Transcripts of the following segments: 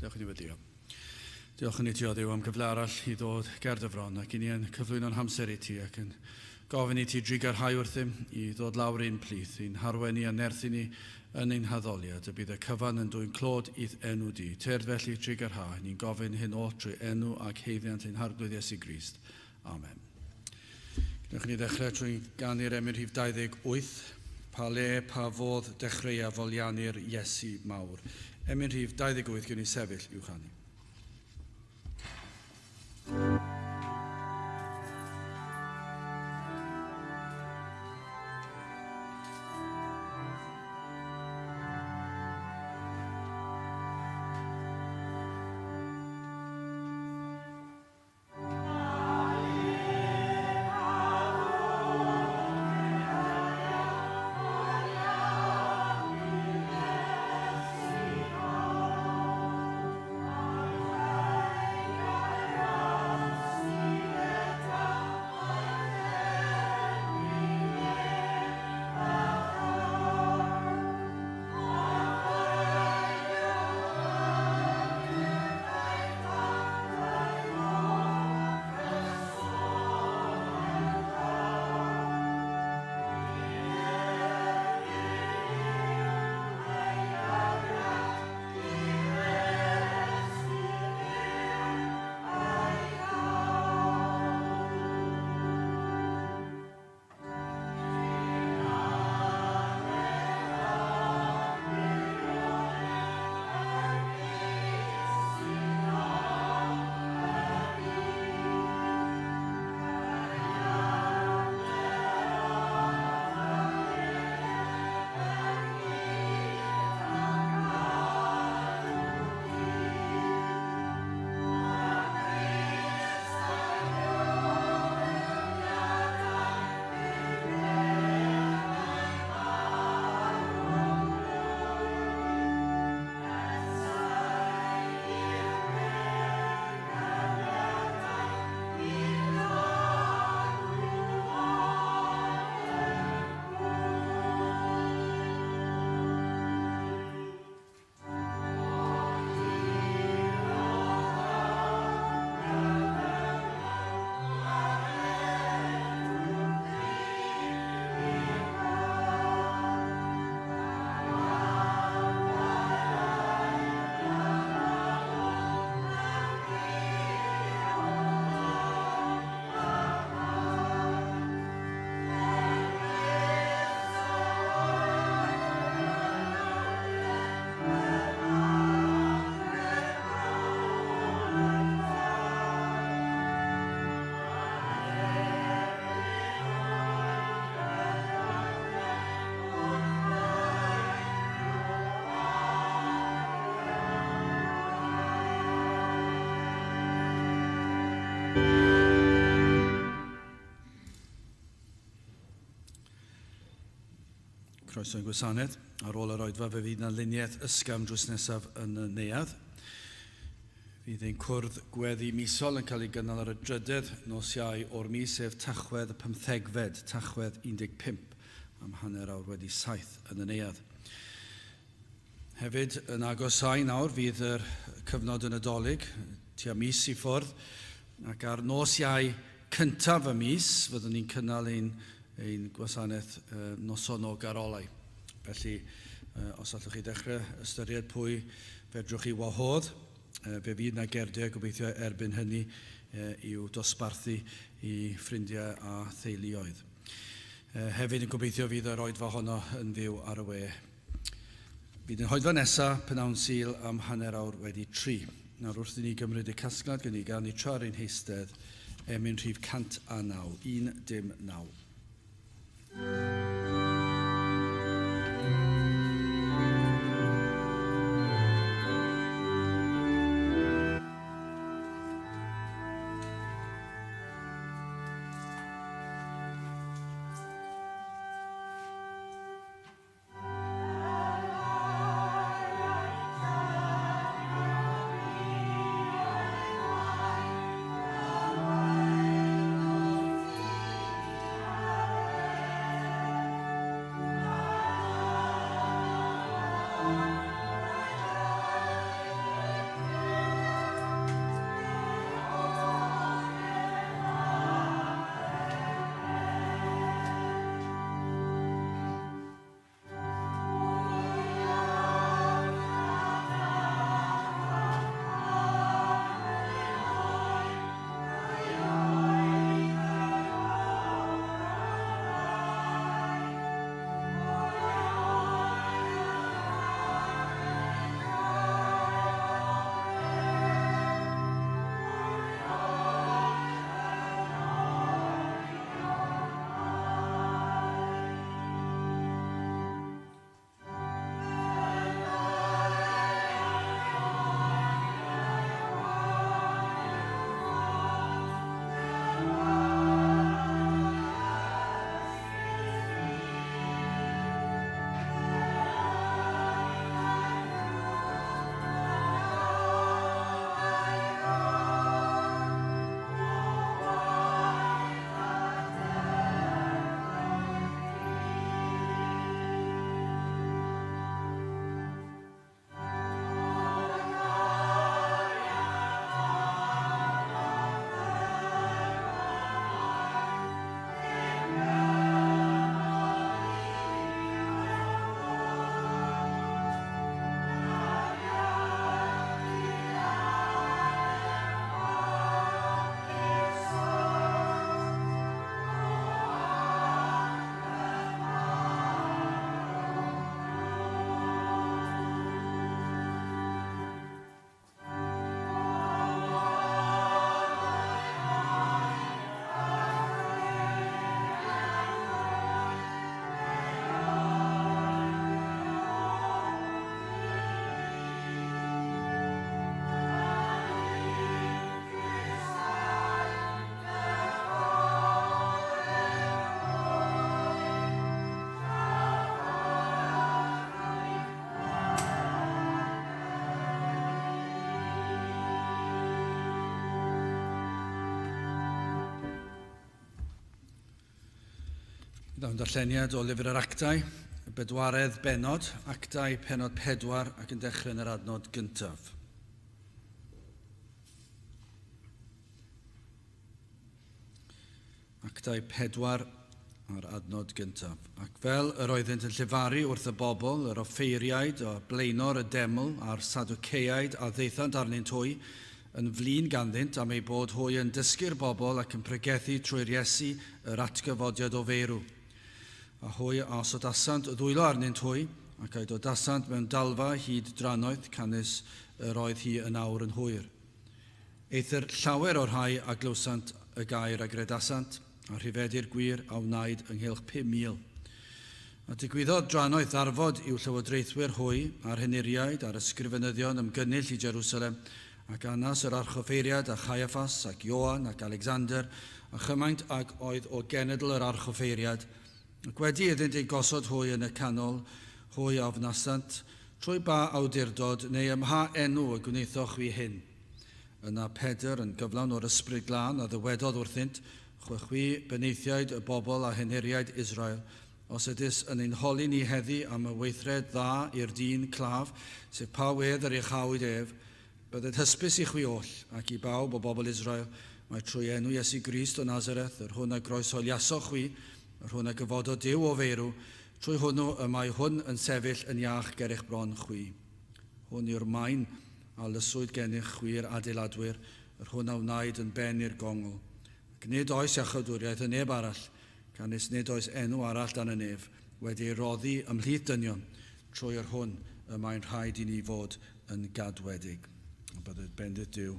Dewch i ni weddio. Diolch yn i ti o Dduw am gyfle arall i ddod ger dy fron ac i ni yn cyflwyno'n hamser i ti ac yn gofyn i ti drugarhau wrthym i ddod lawr i'n plith, i'n harwen ni a nerthu ni yn ein haddoliad, y bydd y cyfan yn dwyn clod i'th enw di. Tyrd felly trugarha, ni'n gofyn hyn oll trwy enw ac haeddiant ein Harglwydd Iesu Grist. Amen. Gwnewch i ni ddechrau trwy ganu'r emyn rhif 28, Pa le, pa fodd dechreua foliannu'r Iesu mawr. Emyn rhif 28, gewn ni sefyll i'w chanu. Croeso i'n gwasanaeth. Ar ôl yr oedfa fe fydd yna luniaeth ysgafn drws nesaf yn y neuadd. Fydd ein cwrdd gweddi misol yn cael ei gynnal ar y drydedd nos Iau o'r mis, sef Tachwedd y pymthegfed, Tachwedd 15, am 7:30 yn y neuadd. Hefyd, yn agosáu nawr fydd yr cyfnod y Nadolig, tua mis i ffwrdd, ac ar nos Iau cyntaf y mis, fyddwn ni'n cynnal ein, ein gwasanaeth noson o garolau. Felly, os allwch chi ddechrau ystyried pwy fedrwch chi wahodd, fe fydd 'na gerdiau gobeithio erbyn hynny i'w dosbarthu i ffrindiau a theuluoedd. Hefyd yn gobeithio fydd yr oedfa honno yn fyw ar y we. Fydd yn hoedfa nesa p'nawn Sul am 3:30. Nawr wrth i ni gymryd y casgliad gen i gael ni tra ar ein heistedd, emyn rhif 109, 109. Gyda'n darlleniad o Lyfr yr Actau, y bedwaredd bennod, Actau pennod 4 ac yn dechrau yn yr adnod gyntaf. Actau 4 a'r adnod gyntaf. Ac fel yr oeddynt yn llefaru wrth y bobl, yr offeiriaid o blaenor y deml a'r Sadwceaid a ddaethant arnynt hwy, yn flin ganddynt am eu bod hwy yn dysgu'r bobl ac yn pregethu trwy'r Iesu yr atgyfodiad o feirw. A hwy a osodasant ddwylo arnynt hwy, ac a'u dodasant mewn dalfa hyd drannoeth, canys yr oedd hi yn awr yn hwyr. Eithr llawer o'r rhai a glywsant y gair a gredasant, a rhifedi'r gwir a wnaed ynghylch 5,000. A digwyddodd drannoeth ddarfod i'w llywodraethwyr hwy, a'r henuriaid, a'r ysgrifenyddion ymgynnull i Jerusalem, ac Annas yr archoffeiriad, a Chaiaffas, ac Ioan, ac Alexander, a chymaint ag oedd o genedl yr archoffeiriad, ac wedi iddynt eu gosod hwy yn y canol, hwy a ofnasant, Trwy ba awdurdod, neu ym mha enw y gwnaethoch chwi hyn? Yna Pedr, yn gyflawn o'r Ysbryd Glân, a ddywedodd wrthynt, Chwe chwi, benaethiaid y bobl a henuriaid Israel, os ydys yn ein holi ni heddi am y weithred dda i'r dyn claf, sef pa wedd yr iachawyd ef, bydded hysbys i chwi oll, ac i bawb o bobl Israel, mai trwy enw Iesu Grist o Nazareth, yr hwn a groeshoeliasoch chwi, yr hwn a gyfododd Duw o feirw, trwy hwnnw y mae hwn yn sefyll yn iach ger eich bron chwi. Hwn yw'r maen a lyswyd gennych chwi'r adeiladwyr, yr hwn a wnaed yn ben i'r gongl. Ac nid oes iachawdwriaeth yn neb arall, canys nid oes enw arall dan y nef wedi ei roddi ymhlith dynion, trwy yr hwn y mae'n rhaid i ni fod yn gadwedig. A bydded bendith Duw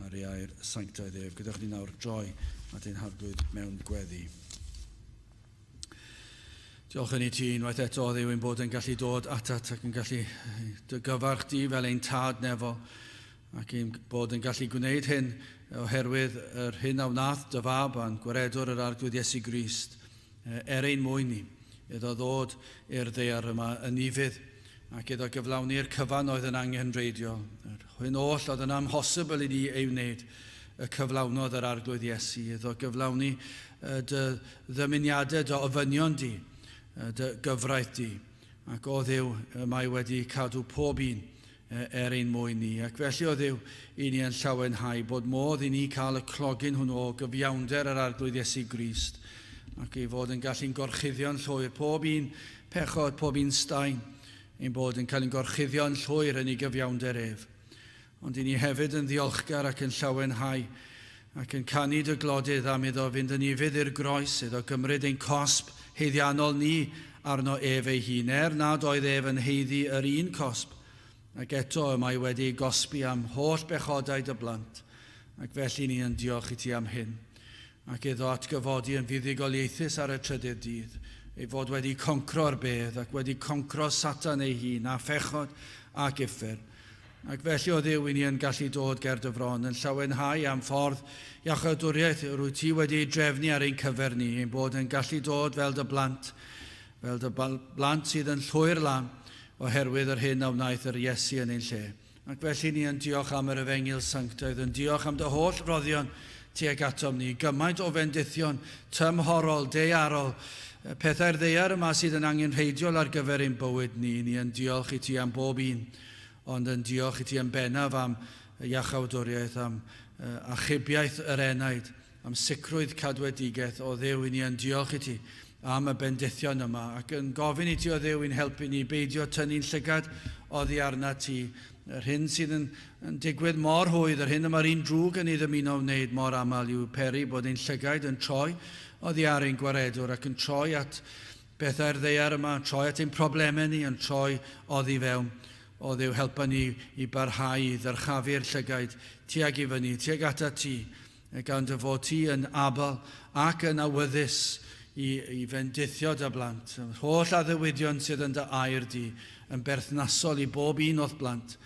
ar ei air sanctaidd ef. Gadewch ni nawr droi at ein Harglwydd mewn gweddi. Diolch yn i ti unwaith eto, Dduw, ein bod yn gallu dod atat ac yn gallu dy gyfarch di fel ein tad nefol, ac ein bod yn gallu gwneud hyn oherwydd yr hyn a wnaeth dy fab a'n gwaredwr yr Arglwydd Iesu Grist, er ein mwyn ni, iddo ddod i'r ddaear yma yn ufudd, ac iddo gyflawni'r cyfan oedd yn angenrheidiol. Yr hyn oll oedd yn amhosibl i ni ei wneud, y cyflawnodd yr Arglwydd Iesu, iddo gyflawni dy ddymuniadau, dy ofynion di, dy gyfraith di. Ac o Dduw, mae wedi cadw pob un er ein mwyn ni. Ac felly o Dduw, i ni yn llawenhau bod modd i ni cael y clogyn hwnnw o gyfiawnder yr Arglwydd Iesu Grist, ac ei fod yn gallu'n gorchuddio'n llwyr pob un pechod, pob un staen, ein bod yn cael ein gorchuddio'n llwyr yn ei gyfiawnder ef. Ond i ni hefyd yn ddiolchgar ac yn llawenhau, ac yn canu dy glodydd am iddo fynd yn ufudd i'r groes, iddo gymryd ein cosb haeddiannol ni arno ef ei hun, er nad oedd ef yn haeddu yr un cosb, ac eto y mae wedi ei gosbi am holl bechodau dy blant, ac felly ni yn diolch i ti am hyn. Ac iddo atgyfodi yn fuddugoliaethus ar y trydydd dydd, ei fod wedi concro'r bedd ac wedi concro Satan ei hun, a phechod ac uffern. Ac felly, o Dduw, i ni yn gallu dod ger dy fron, yn llawenhau am ffordd iachawdwriaeth yr wyt ti wedi ei drefnu ar ein cyfer ni, ein bod yn gallu dod fel dy blant, fel dy blant sydd yn llwyr lan, oherwydd yr hyn a wnaeth yr Iesu yn ein lle. Ac felly ni yn diolch am yr Efengyl Sanctaidd, yn diolch am dy holl roddion tuag atom ni, gymaint o fendithion tymhorol, daearol, pethau'r ddaear yma sydd yn angenrheidiol ar gyfer ein bywyd ni. Ni yn diolch i ti am bob un, ond yn diolch i ti yn bennaf am iachawdwriaeth, am achubiaeth yr enaid, am sicrwydd cadwedigaeth. O Dduw, i ni yn diolch i ti am y bendithion yma, ac yn gofyn i ti, o Dduw, i'n helpu ni beidio tynnu'n llygad oddi arna ti. Yr hyn sydd yn, yn digwydd mor hwydd, yr hyn y mae'r un drwg yn ei ddymuno wneud mor aml yw peri bod ein llygaid yn troi oddi ar ein gwaredwr ac yn troi at bethau'r ddaear yma, yn troi at ein problemau ni, yn troi oddi fewn. O Dduw, helpa ni i barhau i ddyrchafu'r llygaid tuag i fyny, tuag atat ti, gan dy fod ti yn abl ac yn awyddus i, i fendithio dy blant. Yr holl addewidion sydd yn dy air di yn berthnasol i bob un o'th blant.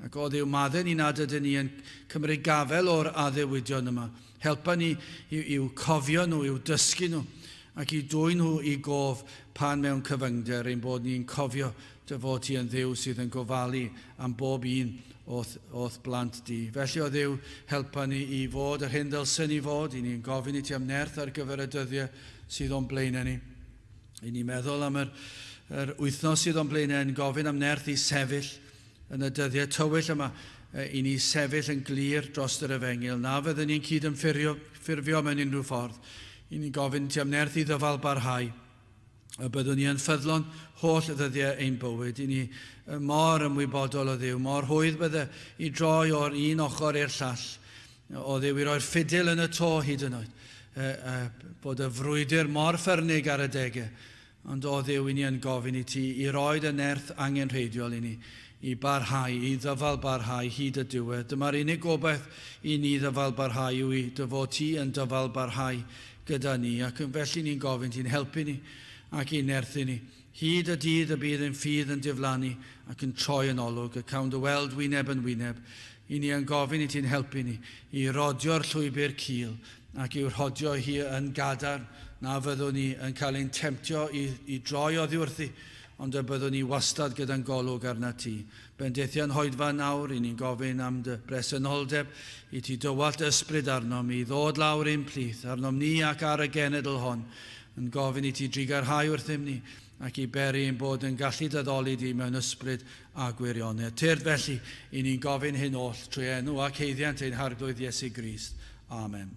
Ac o Dduw, madde ni nad ydyn ni yn cymryd gafel o'r addewidion yma. Helpa ni i'w cofio nhw, i'w dysgu nhw, ac i dwyn nhw i gof pan mewn cyfyngder ein bod ni'n cofio dy fod ti yn Dduw sydd yn gofalu am bob un o'th, o'th blant di. Felly, o Dduw, helpa ni i fod yr hyn ddylsen ni fod. I ni'n gofyn i ti am nerth ar gyfer y dyddiau sydd o'n blaenau ni. I ni meddwl am yr, yr wythnos sydd o'n blaenau yn gofyn am nerth i sefyll yn y dyddiau tywyll yma, i ni sefyll yn glir dros yr efengyl, na fyddwn ni'n cyd-ymffurfio ffurfio mewn unrhyw ffordd. I ni'n gofyn ti am nerth i ddyfal barhau, y byddwn ni yn ffyddlon holl ddyddiau ein bywyd. I ni mor ymwybodol o Dduw, mor hwydd bydde i droi o'r un ochr i'r llall, o Dduw i roi'r ffidil yn y to hyd yn oed, bod y frwydr mor ffyrnig ar adegau, ond o Dduw, i ni yn gofyn i ti i roi dy nerth angenrheidiol i ni, i barhau, i ddyfal barhau hyd y diwedd. Dyma'r unig gobaith i ni ddyfal barhau yw i dy fod ti yn dyfal barhau gyda ni, ac yn felly ni'n gofyn ti'n helpu ni ac i'n nerthu ni. Hyd y dydd y bydd ein ffydd yn diflannu ac yn troi yn olwg, y cawn dy weld wyneb yn wyneb, i ni yn gofyn i ti'n helpu ni i rodio'r llwybr cul ac i'w rhodio hi yn gadarn, na fyddwn ni yn cael ein temtio i, i droi oddi wrthi, ond y byddwn ni wastad gyda'n golwg arnat ti. Bendithion hoedfa nawr, i ni'n gofyn am dy bresenoldeb, i ti dywallt ysbryd arnom, i ddod lawr ein plith, arnom ni ac ar y genedl hon, yn gofyn i ti drugarhau wrthym ni, ac i beri ein bod yn gallu dy addoli di mewn ysbryd a gwirionedd. Tyrd felly, i ni'n gofyn hyn oll trwy enw ac haeddiant ein Harglwydd Iesu Grist. Amen.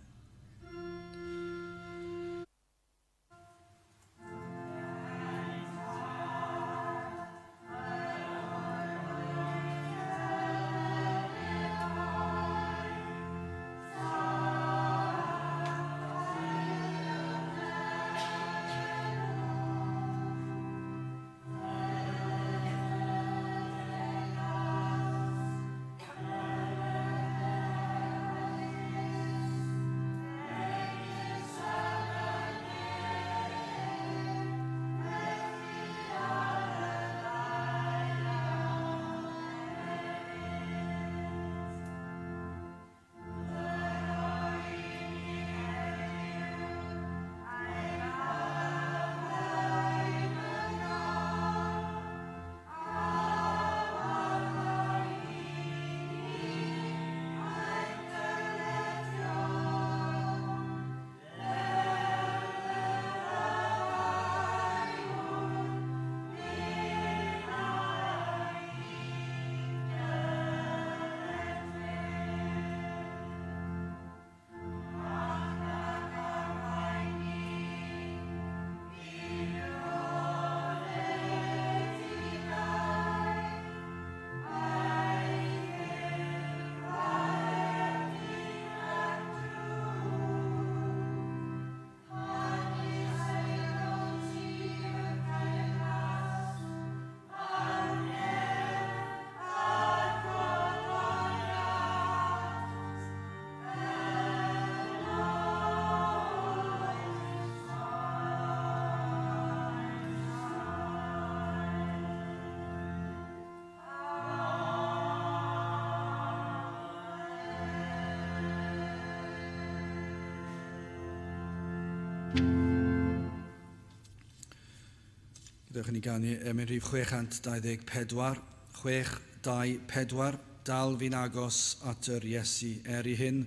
Gadewch i ni ganu emyn rhif 624, 624, dal fi'n agos at yr Iesu, er i hyn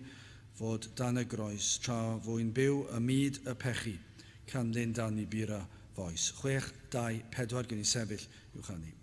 fod dan y groes, tra fwy'n byw ym myd y pechu, canlyn dan i bura foes. 624, gen i sefyll i'w chanu.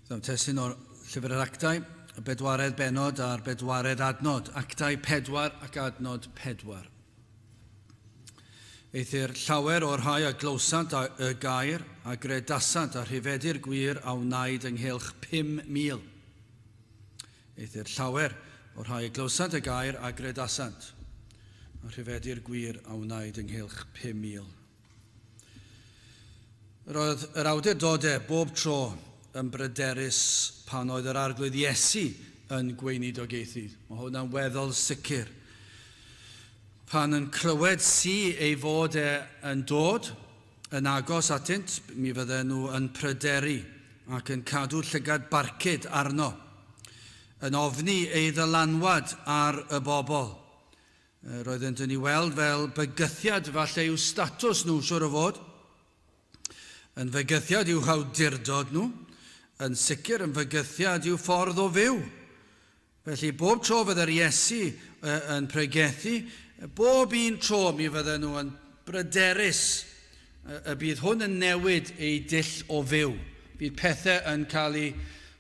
Dyma testun o'r Llyfr yr Actau, y bedwaredd bennod a'r bedwaredd adnod, Actau 4 ac adnod 4. Eithr llawer o'r rhai a glywsant y gair a gredasant a rhyfeddu'r gwir a wnaed ynghylch 5,000. Eithr llawer o'r rhai a glywsant y gair a gredasant a rhyfeddu'r gwir a wnaed ynghylch 5,000. Yr oedd yr awdurdodau bob tro yn bryderus pan oedd yr Arglwydd Iesu yn gweinidogaethu. Mae hwnna'n weddol sicr. Pan yn clywed si ei fod e yn dod yn agos atynt, mi fydden nhw yn pryderu ac yn cadw llygad barcud arno, yn ofni ei ddylanwad ar y bobl. Roeddent yn ei weld fel bygythiad falle i'w statws nhw, siwr o fod. Yn fygythiad i'w hawdurdod nhw, yn sicr yn fygythiad i'w ffordd o fyw. Felly bob tro fydde'r Iesu yn pregethu, bob un tro mi fydden nhw yn bryderus y bydd hwn yn newid eu dull o fyw. Bydd pethau yn cael eu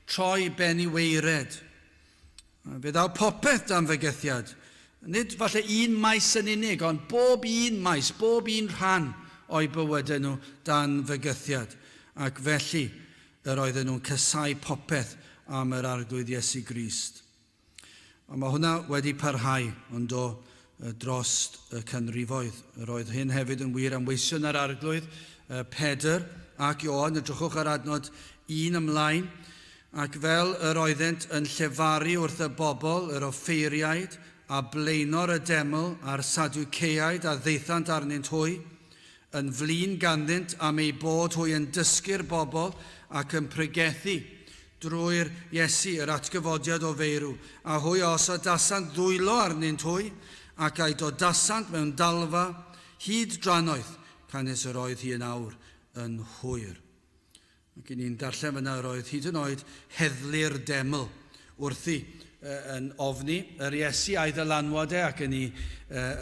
troi ben i waered. Fe ddaw popeth dan fygythiad. Nid falle un maes yn unig, ond bob un maes, bob un rhan o'u bywydau nhw dan fygythiad. Ac felly, yr oedden nhw'n casáu popeth am yr Arglwydd Iesu Grist. Ond mae hwnna wedi parhau, ond do, dros y canrifoedd. Yr oedd hyn hefyd yn wir am weision yr Arglwydd, Pedr ac Ioan, edrychwch ar adnod un ymlaen. Ac fel yr oeddent yn llefaru wrth y bobl, yr offeiriaid, a blaenor y deml, a'r Sadwceaid a ddaethant arnynt hwy, yn flin ganddynt am eu bod hwy yn dysgu'r bobl ac yn pregethu drwy'r Iesu yr atgyfodiad o feirw, a hwy a osodasant ddwylo arnynt hwy, ac a'u dodasant mewn dalfa, hyd drannoeth, canys yr oedd hi yn awr yn hwyr. Ac i ni'n darllen fyna yr oedd hyd yn oed heddlu'r deml wrthi yn ofni yr Iesu a'i ddylanwad e ac yn, i,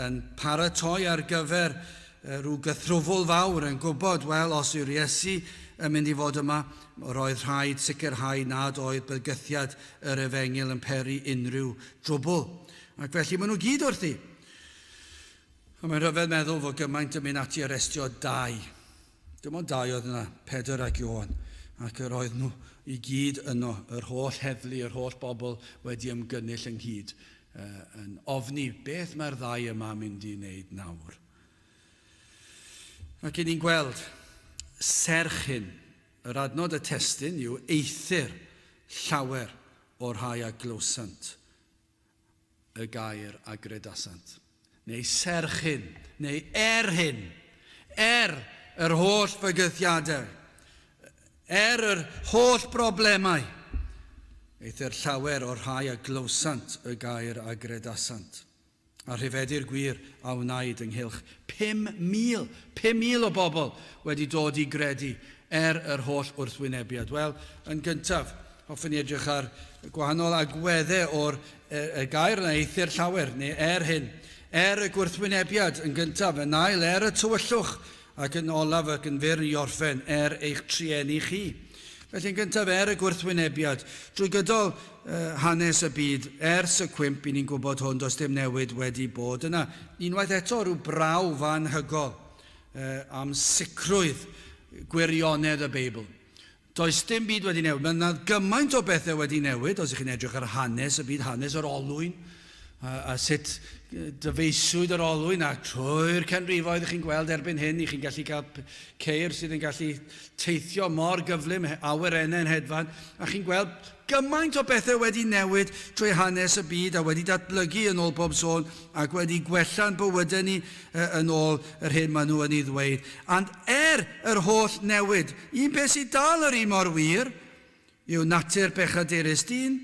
yn paratoi ar gyfer rhyw gythrwfl fawr yn gwybod, wel, os yw'r Iesu yn mynd i fod yma, roedd rhaid sicrhau nad oedd bygythiad yr efengyl yn peri unrhyw drwbl. Ac felly maen nhw gyd wrthi. A mae'n rhyfedd meddwl fod gymaint yn mynd ati arestio dau. Dim ond dau oedd yna, Pedr ac Ioan, ac yr oedd nhw i gyd yno, yr holl heddlu, yr holl bobl wedi ymgynnull ynghyd, yn ofni beth mae'r ddau yma mynd i wneud nawr. Ac i ni'n gweld, serch hyn, yr adnod y testun yw eithr llawer o'r rhai a glywsant y gair a gredasant. Neu serch hyn, neu er hyn, er yr holl fygythiadau, er yr holl broblemau, eithr llawer o'r rhai a glywsant y gair a gredasant. A rhyfeddu'r gwir a wnaed ynghylch 5,000, 5,000 o bobl wedi dod i gredu er yr holl wrthwynebiad. Wel, yn gyntaf, Hoffwn i edrych ar gwahanol agweddau o'r y gair yna, eithr llawer, neu er hyn. Er y gwrthwynebiad yn gyntaf, yn ail, er y tywyllwch, ac yn olaf ac yn fyr i orffen, er eich trueni chi. Felly yn gyntaf, er y gwrthwynebiad. Drwy gydol uh, hanes y byd, ers y cwymp, i ni'n gwybod hwn, does dim newid wedi bod yna. Unwaith eto, rhyw brawf anhygol uh, am sicrwydd gwirionedd y Beibl. Does dim byd wedi newid. Mae yna gymaint o bethau wedi newid, os ych chi'n edrych ar hanes y byd, hanes yr olwyn, a, a sut dyfeisiwyd yr olwyn, a trwy'r canrifoedd ych chi'n gweld erbyn hyn, ych chi'n gallu cael ceir sydd yn gallu teithio mor gyflym, awyrennau yn hedfan, a chi'n gweld gymaint o bethau wedi newid trwy hanes y byd a wedi datblygu yn ôl pob sôn ac wedi gwella'n bywydau ni yn ôl yr hyn maen nhw yn ei ddweud. And er yr holl newid, un peth sydd dal yr un mor wir yw natur bechadurus dyn,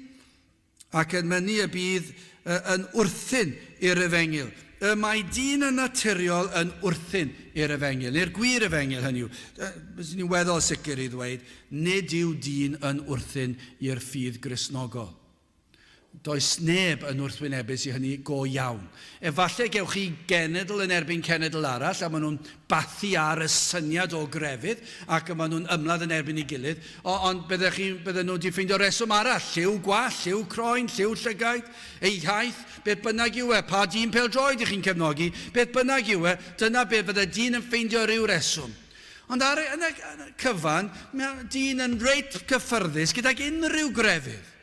ac yn mynnu y bydd yn wrthun i'r efengyl. Y mae dyn yn naturiol yn wrthun i'r efengyl, neu'r gwir efengyl hynny yw. Byswn i'n weddol sicr i ddweud, nid yw dyn yn wrthun i'r ffydd Gristnogol. Does neb yn wrthwynebus i hynny go iawn. Efallai gewch chi genedl yn erbyn cenedl arall a maen nhw'n bathu ar y syniad o grefydd ac maen nhw'n ymladd yn erbyn ei gilydd, ond byddech chi, bydden nhw wedi ffeindio reswm arall, lliw gwallt, lliw croen, lliw llygaid, eu hiaith, beth bynnag yw e, pa dîm pêl-droed ych chi'n cefnogi, beth bynnag yw e, dyna be fydde dyn yn ffeindio rhyw reswm. Ond ar y, yn y, yn y cyfan, mae dyn yn reit gyffyrddus gydag unrhyw grefydd.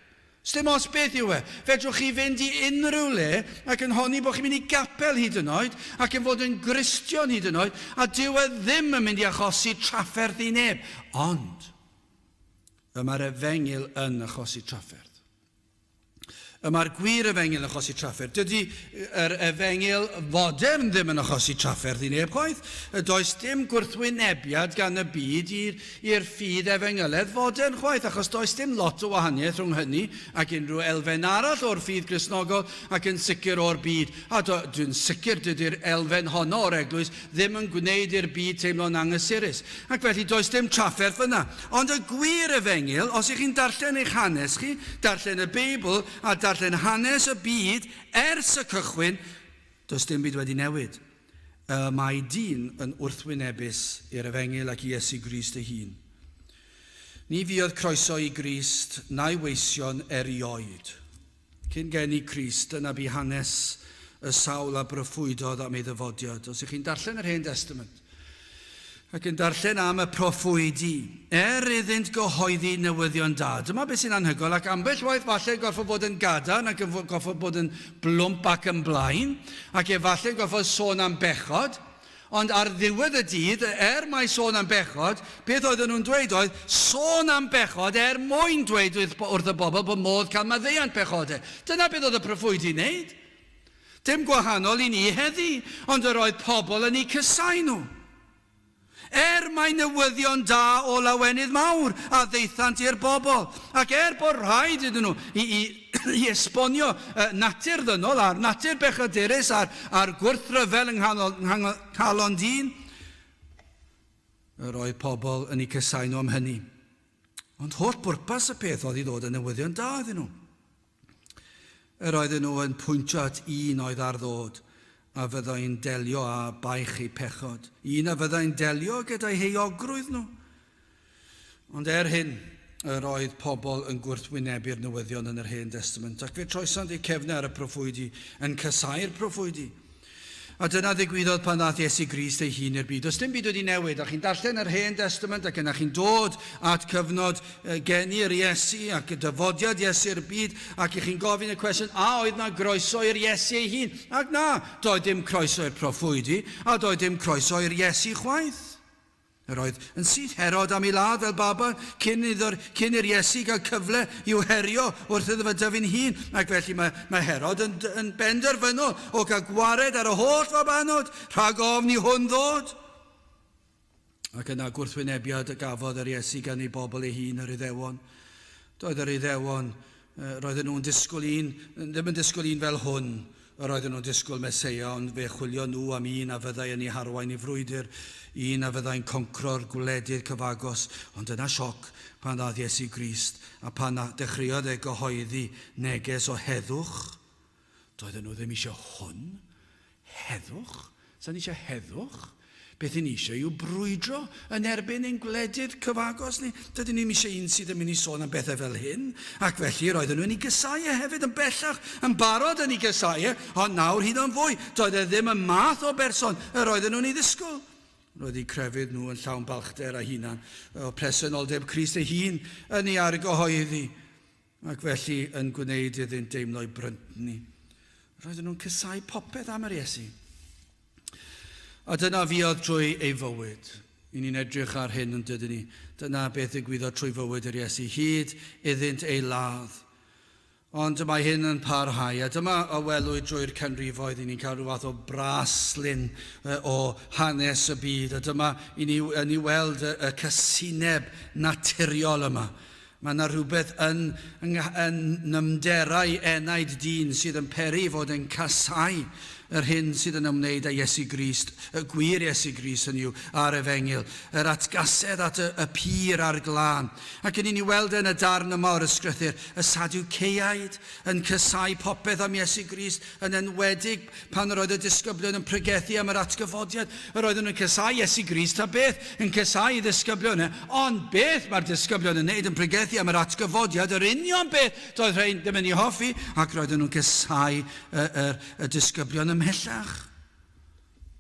Sdim ots beth yw e. Fedrwch chi fynd i unrhyw le ac yn honni bod chi'n mynd i gapel hyd yn oed, ac yn fod yn Gristion hyd yn oed, a dyw e ddim yn mynd i achosi trafferth i neb. Ond, y mae'r efengyl yn achosi trafferth. Y mae'r gwir efengyl yn achosi trafferth. Dydy yr efengyl fodern ddim yn achosi trafferth i neb chwaith. Does dim gwrthwynebiad gan y byd i'r ffydd efengyledd fodern chwaith, achos does dim lot o wahaniaeth rhwng hynny ac unrhyw elfen arall o'r ffydd Gristnogol ac yn sicr o'r byd. A do, dwi'n sicr dydy'r elfen honno o'r eglwys ddim yn gwneud i'r byd teimlo'n anghysurus. Ac felly does dim trafferth fyna. Ond y gwir efengyl, os ych chi'n darllen eich hanes chi, darllen y Beibl a darllen hanes y byd ers y cychwyn, does dim byd wedi newid. Y mae dyn yn wrthwynebus i'r efengyl ac i Iesu Grist ei hun. Ni fuodd croeso i Grist na'i weision erioed. Cyn geni Crist, dyna bu hanes y sawl a broffwydodd am ei ddyfodiad. Os ych chi'n darllen yr Hen Destament, ac yn darllen am y proffwydi, er iddynt gyhoeddi newyddion da. Dyma beth sy'n anhygoel, ac ambell waith falle gorfod bod yn gadarn ac yn gorfod bod yn blwmp ac yn blaen, ac efallai gorfod sôn am bechod, Ond ar ddiwedd y dydd, er mai sôn am bechod, beth oedden nhw'n dweud oedd, sôn am bechod er mwyn dweud wrth y bobl bod modd cael maddeuant pechodau. Dyna beth oedd y proffwydi'n wneud. Dim gwahanol i ni heddi, ond yr oedd pobl yn eu cysau nhw. Er mai newyddion da o lawenydd mawr a ddaethant i'r bobl, ac er bod rhaid iddyn nhw i, i, i esbonio natur ddynol a'r natur bechadurus a'r, a'r gwrthryfel yng nghanol, nghalon dyn, yr oedd pobl yn eu cysau nhw am hynny. Ond holl bwrpas y peth oedd i ddod yn newyddion da iddyn nhw. Yr oedden nhw yn pwyntio at un oedd ar ddod a fyddai'n delio â baich eu pechod, un a fyddai'n delio gyda'u heuogrwydd nhw. Ond er hyn, yr oedd pobl yn gwrthwynebu'r newyddion yn yr Hen Destament, ac fe troesant eu cefnau ar y proffwydi, yn casáu'r proffwydi. A dyna ddigwyddodd pan ddaeth Iesu Grist ei hun i'r byd. Does dim byd wedi newid, a chi'n darllen yr Hen Destament ac yna chi'n dod at cyfnod geni'r Iesu ac y dyfodiad Iesu i'r byd ac i chi'n gofyn y cwestiwn, a oedd na groeso i'r Iesu ei hun? Ac na, doedd dim croeso i'r proffwydi a doedd dim croeso i'r Iesu chwaith. Yr oedd yn syth Herod am ei ladd fel baban cyn iddo'r, cyn i'r Iesu gael cyfle i'w herio wrth iddo fe dyfu'n hun, ac felly mae, mae Herod yn, yn benderfynol o gael gwared ar y holl fabanod rhag ofn i hwn ddod. Ac yna gwrthwynebiad y gafodd yr Iesu gan ei bobl ei hun, yr Iddewon. Doedd yr Iddewon, roedden nhw'n disgwyl un, ddim yn disgwyl un fel hwn, Yr oedden nhw'n disgwyl Meseia, ond fe chwilion nhw am un a fyddai yn eu harwain i frwydr, un a fyddai'n concro'r gwledydd cyfagos. Ond dyna sioc pan ddaeth Iesu Grist, a pan dechreuodd e gyhoeddi neges o heddwch. Doedden nhw ddim eisiau hwn. Heddwch? Sa'n ni eisiau heddwch? Beth i ni eisiau yw brwydro yn erbyn ein gwledydd cyfagos ni. Dydyn ni'm eisiau un sydd yn mynd i sôn am bethau fel hyn. Ac felly roedden nhw'n ei gysau e hefyd yn bellach, yn barod yn ei gysau e, ond nawr hyd yn fwy. Doedd e ddim y math o berson yr oedden nhw'n ei ddisgwyl. Roedd eu crefydd nhw yn llawn balchder a hunan, o presenoldeb Crist ei hun yn ei argyhoeddi, ac felly yn gwneud iddynt deimlo'u bryntni. Roedden nhw'n cysau popeth am yr Iesu. A dyna fuodd trwy ei fywyd. I ni'n edrych ar hyn yn dydyn ni. Dyna beth ddigwyddodd trwy fywyd yr Iesu, hyd iddynt ei ladd. Ond mae hyn yn parhau, a dyma a welwyd drwy'r canrifoedd, i ni'n cael rhyw fath o braslun o hanes y byd, a dyma i ni yn ei weld y, y casineb naturiol yma. Mae yna rhywbeth yn, yn, yn nymderau enaid dyn sydd yn peri fod yn casau. yr hyn sydd yn ymwneud â Iesu Grist, y gwir Iesu Grist hynny yw, a'r Efengyl, yr atgasedd at y, y pur a'r glân. Ac yn ni'n weld yn y darn yma o'r Ysgrythur, y Sadwceaid yn casáu popeth am Iesu Grist, yn enwedig pan yr oedd y disgyblion yn pregethu am yr atgyfodiad. Yr oedden nhw'n casáu Iesu Grist ta beth, yn casáu ei ddisgyblion e. Ond beth mae'r disgyblion yn neud yn pregethu am yr atgyfodiad, yr union beth doedd rhain ddim yn ei hoffi, ac roedden nhw'n casáu y, y, y disgyblion ymhellach.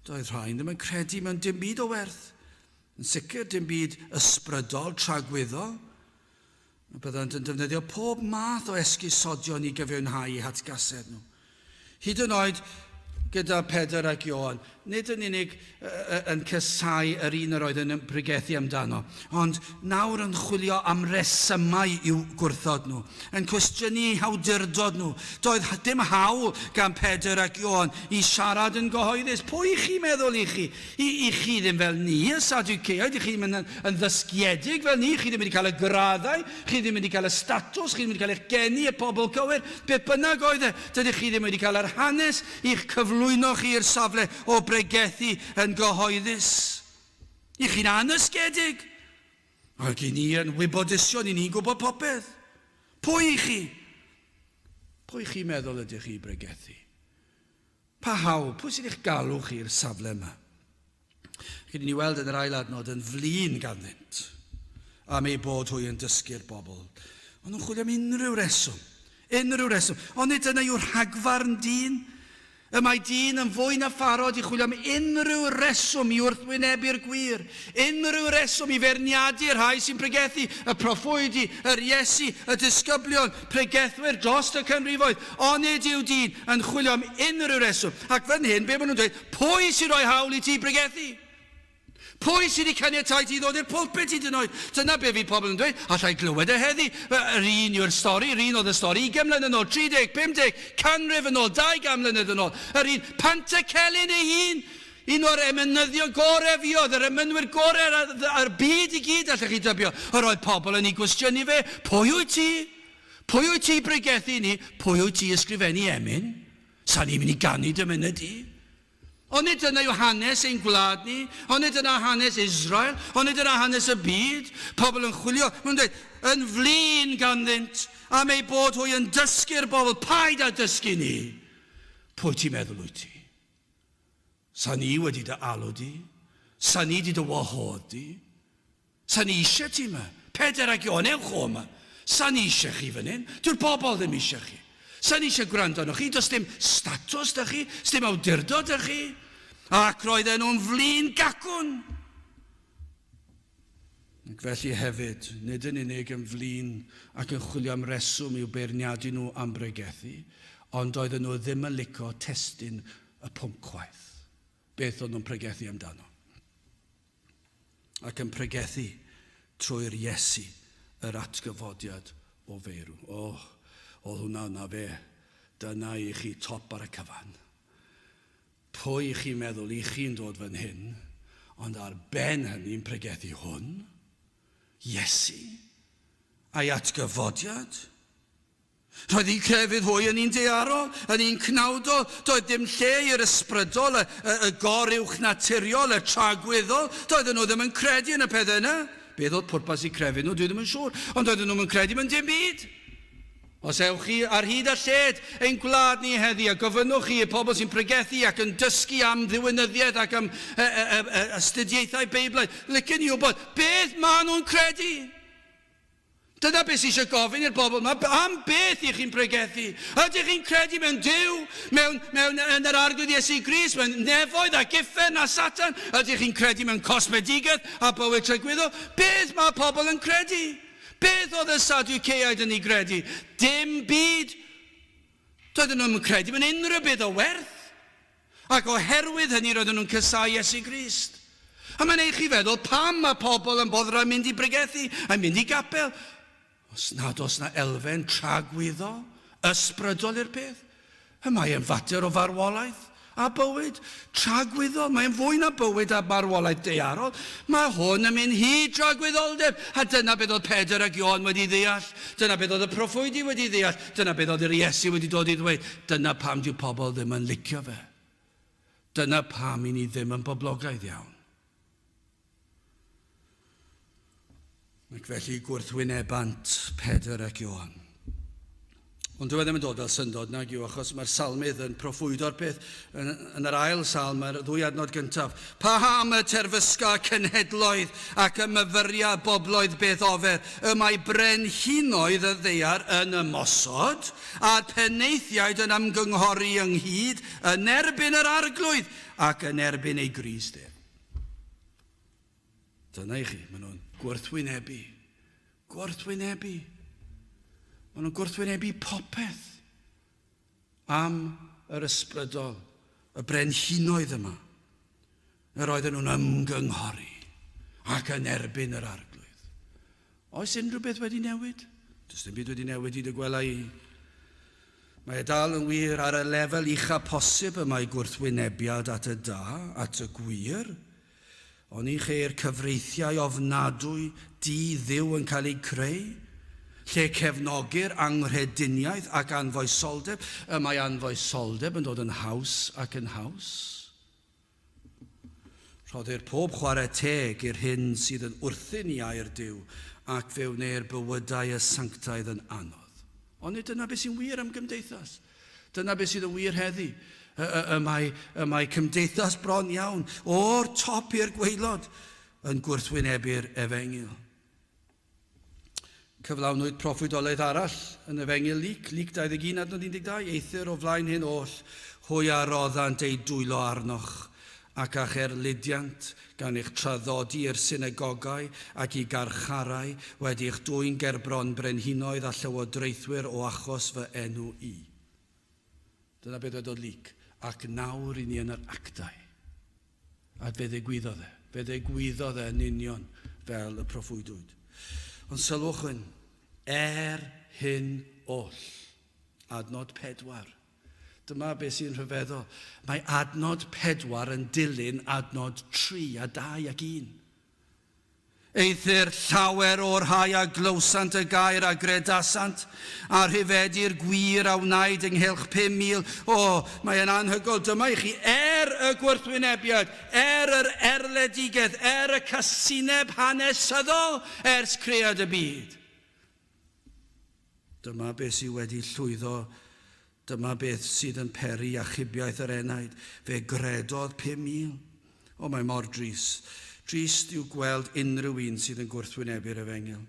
Doedd rhain ddim yn credu mewn dim byd o werth. Yn sicr dim byd ysbrydol, tragwyddol. A byddant yn defnyddio pob math o esgusodion i gyfiawnhau eu hatgasedd nhw. Hyd yn oed gyda Pedr ac Ioan, nid yn unig yn casáu yr un yr oedd yn pregethu amdano, ond nawr yn chwilio am resymau i'w gwrthod nhw, yn cwestiynu eu hawdurdod nhw. Doedd dim hawl gan Pedr ac Ioan i siarad yn gyhoeddus. Pwy i chi meddwl i chi? I, i chi ddim fel ni, y Sadwceaid, i chi ddim yn, yn ddysgiedig fel ni, chi ddim wedi cael y graddau, chi ddim wedi cael y statws, chi ddim wedi cael eich geni y pobl cywir, beth bynnag oedd e, dydych chi ddim wedi cael yr hanes i'ch cyflwyno chi i'r safle o bregethu yn gyhoeddus. I chi'n anysgedig. Ac i ni yn wybodusion, i ni'n gwybod popeth. Pwy i chi? Pwy chi'n meddwl ydych chi i bregethu? Pa hawl? Pwy sydd eich galw chi i'r safle yma? Ac i ni weld yn yr ail adnod yn flin ganddynt am eu bod hwy yn dysgu'r bobl. Ond nhw'n chwilio am unrhyw reswm. Unrhyw reswm. Ond nid dyna yw rhagfarn dyn. Y mae dyn yn fwy na pharod i chwilio am unrhyw reswm i wrthwynebu'r gwir, unrhyw reswm i feirniadu'r rhai sy'n pregethu, y proffwydi, yr Iesu, y disgyblion, pregethwyr dros y canrifoedd. Onid yw dyn yn chwilio am unrhyw reswm? Ac fan hyn, be maen nhw'n dweud? Pwy sy'n rhoi hawl i ti bregethu? Pwy sydd wedi caniatáu ti ddod i'r pulpit hyd yn oed? Dyna be fydd pobl yn dweud. Alla i glywed e heddi. Yr un yw'r stori, yr un oedd y stori 20 mlynedd yn ôl, 30, 50, canrif yn ôl, 200 mlynedd yn ôl. Yr un Pantycelyn ei hun. Un o'r emynyddion gorau fuodd, yr emynwyr gorau ar, ar byd i gyd, allech chi dybio. Yr oedd pobl yn ei gwestiynu fe. Pwy wyt ti? Pwy wyt ti i bregethu i ni? Pwy wyt ti i ysgrifennu emyn? Sa ni'n mynd i ganu dy emynau di? Onid dyna yw hanes ein gwlad ni? Onid dyna hanes Israel? Onid dyna hanes y byd? Pobl yn chwilio, maen nhw'n dweud, yn flin ganddynt am eu bod hwy yn dysgu'r bobl, paid â dysgu ni. Pwy ti'n meddwl wyt ti? Sa ni wedi dy alw di? Sa ni wedi dy wahodd di? Sa ni eisiau ti yma. Pedr ac Ioan, ewch o yma. Sa ni eisiau chi fan hyn. Dyw'r bobl ddim eisiau chi. Sa ni eisiau gwrando arnoch chi. Does dim statws da chi. Does dim awdurdod da chi. Ac roedden nhw'n flin gacwn. Ac felly hefyd, nid yn unig yn flin ac yn chwilio am reswm i'w beirniadu nhw am bregethu, ond doedden nhw ddim yn licio testun y pwnc chwaith. Beth oedd nhw'n pregethu amdano. ac yn pregethu trwy'r Iesu, yr atgyfodiad o feirw. O, oh, oedd hwnna yna fe. Dyna i chi top ar y cyfan. Pwy i chi'n meddwl i chi'n dod fan hyn, ond ar ben hynny'n pregethu hwn? Iesu? A'i atgyfodiad? Roedd eu crefydd hwy yn un daearol, yn un cnawdol. Doedd dim lle i'r ysbrydol, y, y, y goruwchnaturiol, y tragwyddol. Doedden nhw ddim yn credu yn y pethau yna. Beth oedd pwrpas eu crefydd nhw, dwi ddim yn siŵr. Ond doedden nhw'm yn credu mewn dim byd. Os ewch chi ar hyd a lled ein gwlad ni heddi a gofynnwch chi i'r pobl sy'n pregethu ac yn dysgu am ddiwinyddiaeth ac am e, e, e, e, astudiaethau Beiblaidd, licen i wybod beth maen nhw'n credu. Dyna beth sydd eisiau gofyn i'r bobl yma, am beth ych chi'n pregethu? Ydych chi'n credu mewn Duw, mewn, mewn, yn yr Arglwydd Iesu Grist, mewn nefoedd ac uffern a Satan? Ydych chi'n credu mewn cosmedigaeth a bywyd tragwyddol? Beth mae pobl yn credu? Beth oedd y Sadwceaid yn ei gredu? Dim byd. Doedden nhw'n credu mewn unrhyw beth o werth. Ac oherwydd hynny roedden nhw'n casáu Iesu Grist. A mae'n eich chi feddwl pam mae pobl yn boddran mynd i bregethu a mynd i gapel. Os nad oes na elfen tragwyddol, ysbrydol i'r peth. Y mae e'n fater o farwolaeth a bywyd tragwyddol. Mae'n fwy na bywyd a marwolaeth daearol. Mae hwn yn mynd hyd tragwyddoldeb. A dyna beth oedd Pedr ac Ioan wedi ddeall. Dyna beth oedd y proffwydi wedi ddeall. Dyna beth oedd yr Iesu wedi dod i ddweud. Dyna pam dyw pobl ddim yn licio fe. Dyna pam i ni ddim yn boblogaidd iawn. Ac felly gwrthwynebant Pedr ac Ioan. Ond dyw e ddim yn dod fel syndod nag yw, achos mae'r salmydd yn proffwydo'r peth yn, yn yr ail salm, mae'r ddwy adnod gyntaf. Paham y terfysga cenhedloedd ac y myfyria bobloedd beth ofer, y mae brenhinoedd y ddaear yn ymosod, a'r penaethiaid yn ymgynghori ynghyd yn erbyn yr Arglwydd ac yn erbyn ei Grist ef. Dyna i chi, maen nhw'n gwrthwynebu. Gwrthwynebu. Maen nhw'n gwrthwynebu popeth am yr ysbrydol, y brenhinoedd yma. Yr oedden nhw'n ymgynghori ac yn erbyn yr Arglwydd. Oes unrhyw beth wedi newid? Does dim byd wedi newid hyd y gwela i. Mae e dal yn wir ar y lefel ucha posib y mae gwrthwynebiad at y da, at y gwir. Oni cheir cyfreithiau ofnadwy di-Dduw yn cael eu creu? Lle cefnogir anghrediniaeth ac anfoesoldeb, y mae anfoesoldeb yn dod yn haws ac yn haws. Rhoddir pob chwarae teg i'r hyn sydd yn wrthun i air Duw, ac fe wneir bywydau y sanctaidd yn anodd. Onid dyna beth sy'n wir am gymdeithas? Dyna beth sydd yn wir heddi. Y, y, y, mae, y mae cymdeithas bron iawn, o'r top i'r gwaelod, yn gwrthwynebu'r efengyl. Cyflawnwyd proffwydoliaeth arall yn Efengyl Luc, Luc 21 adnod 12, Eithr o flaen hyn oll, hwy a roddant eu dwylo arnoch, ac a'ch erlidiant, gan eich traddodi i'r synagogau ac i garcharau, wedi eich dwyn gerbron brenhinoedd a llywodraethwyr o achos fy enw i. Dyna beth dwedodd Luc. Ac nawr i ni yn yr Actau. A fe ddigwyddodd e. Fe ddigwyddodd e yn union fel y proffwydwyd. Ond sylwch hyn, er hyn oll, adnod 4. Dyma beth sy'n rhyfeddol. Mae adnod 4 yn dilyn adnod 3 a 2 ac 1. Eithr llawer o'r rhai a glywsant y gair a gredasant, a rhyfedu'r gwir a wnaed ynghylch 5,000. O, mae e'n anhygoel. Dyma i chi, er y gwrthwynebiad, er yr erledigaeth, er y casineb hanesyddol ers cread y byd. Dyma beth sydd wedi llwyddo, dyma beth sydd yn peri achubiaeth yr enaid. Fe gredodd 5,000. O, mae mor drist. Drist yw gweld unrhyw un sydd yn gwrthwynebu'r efengyl.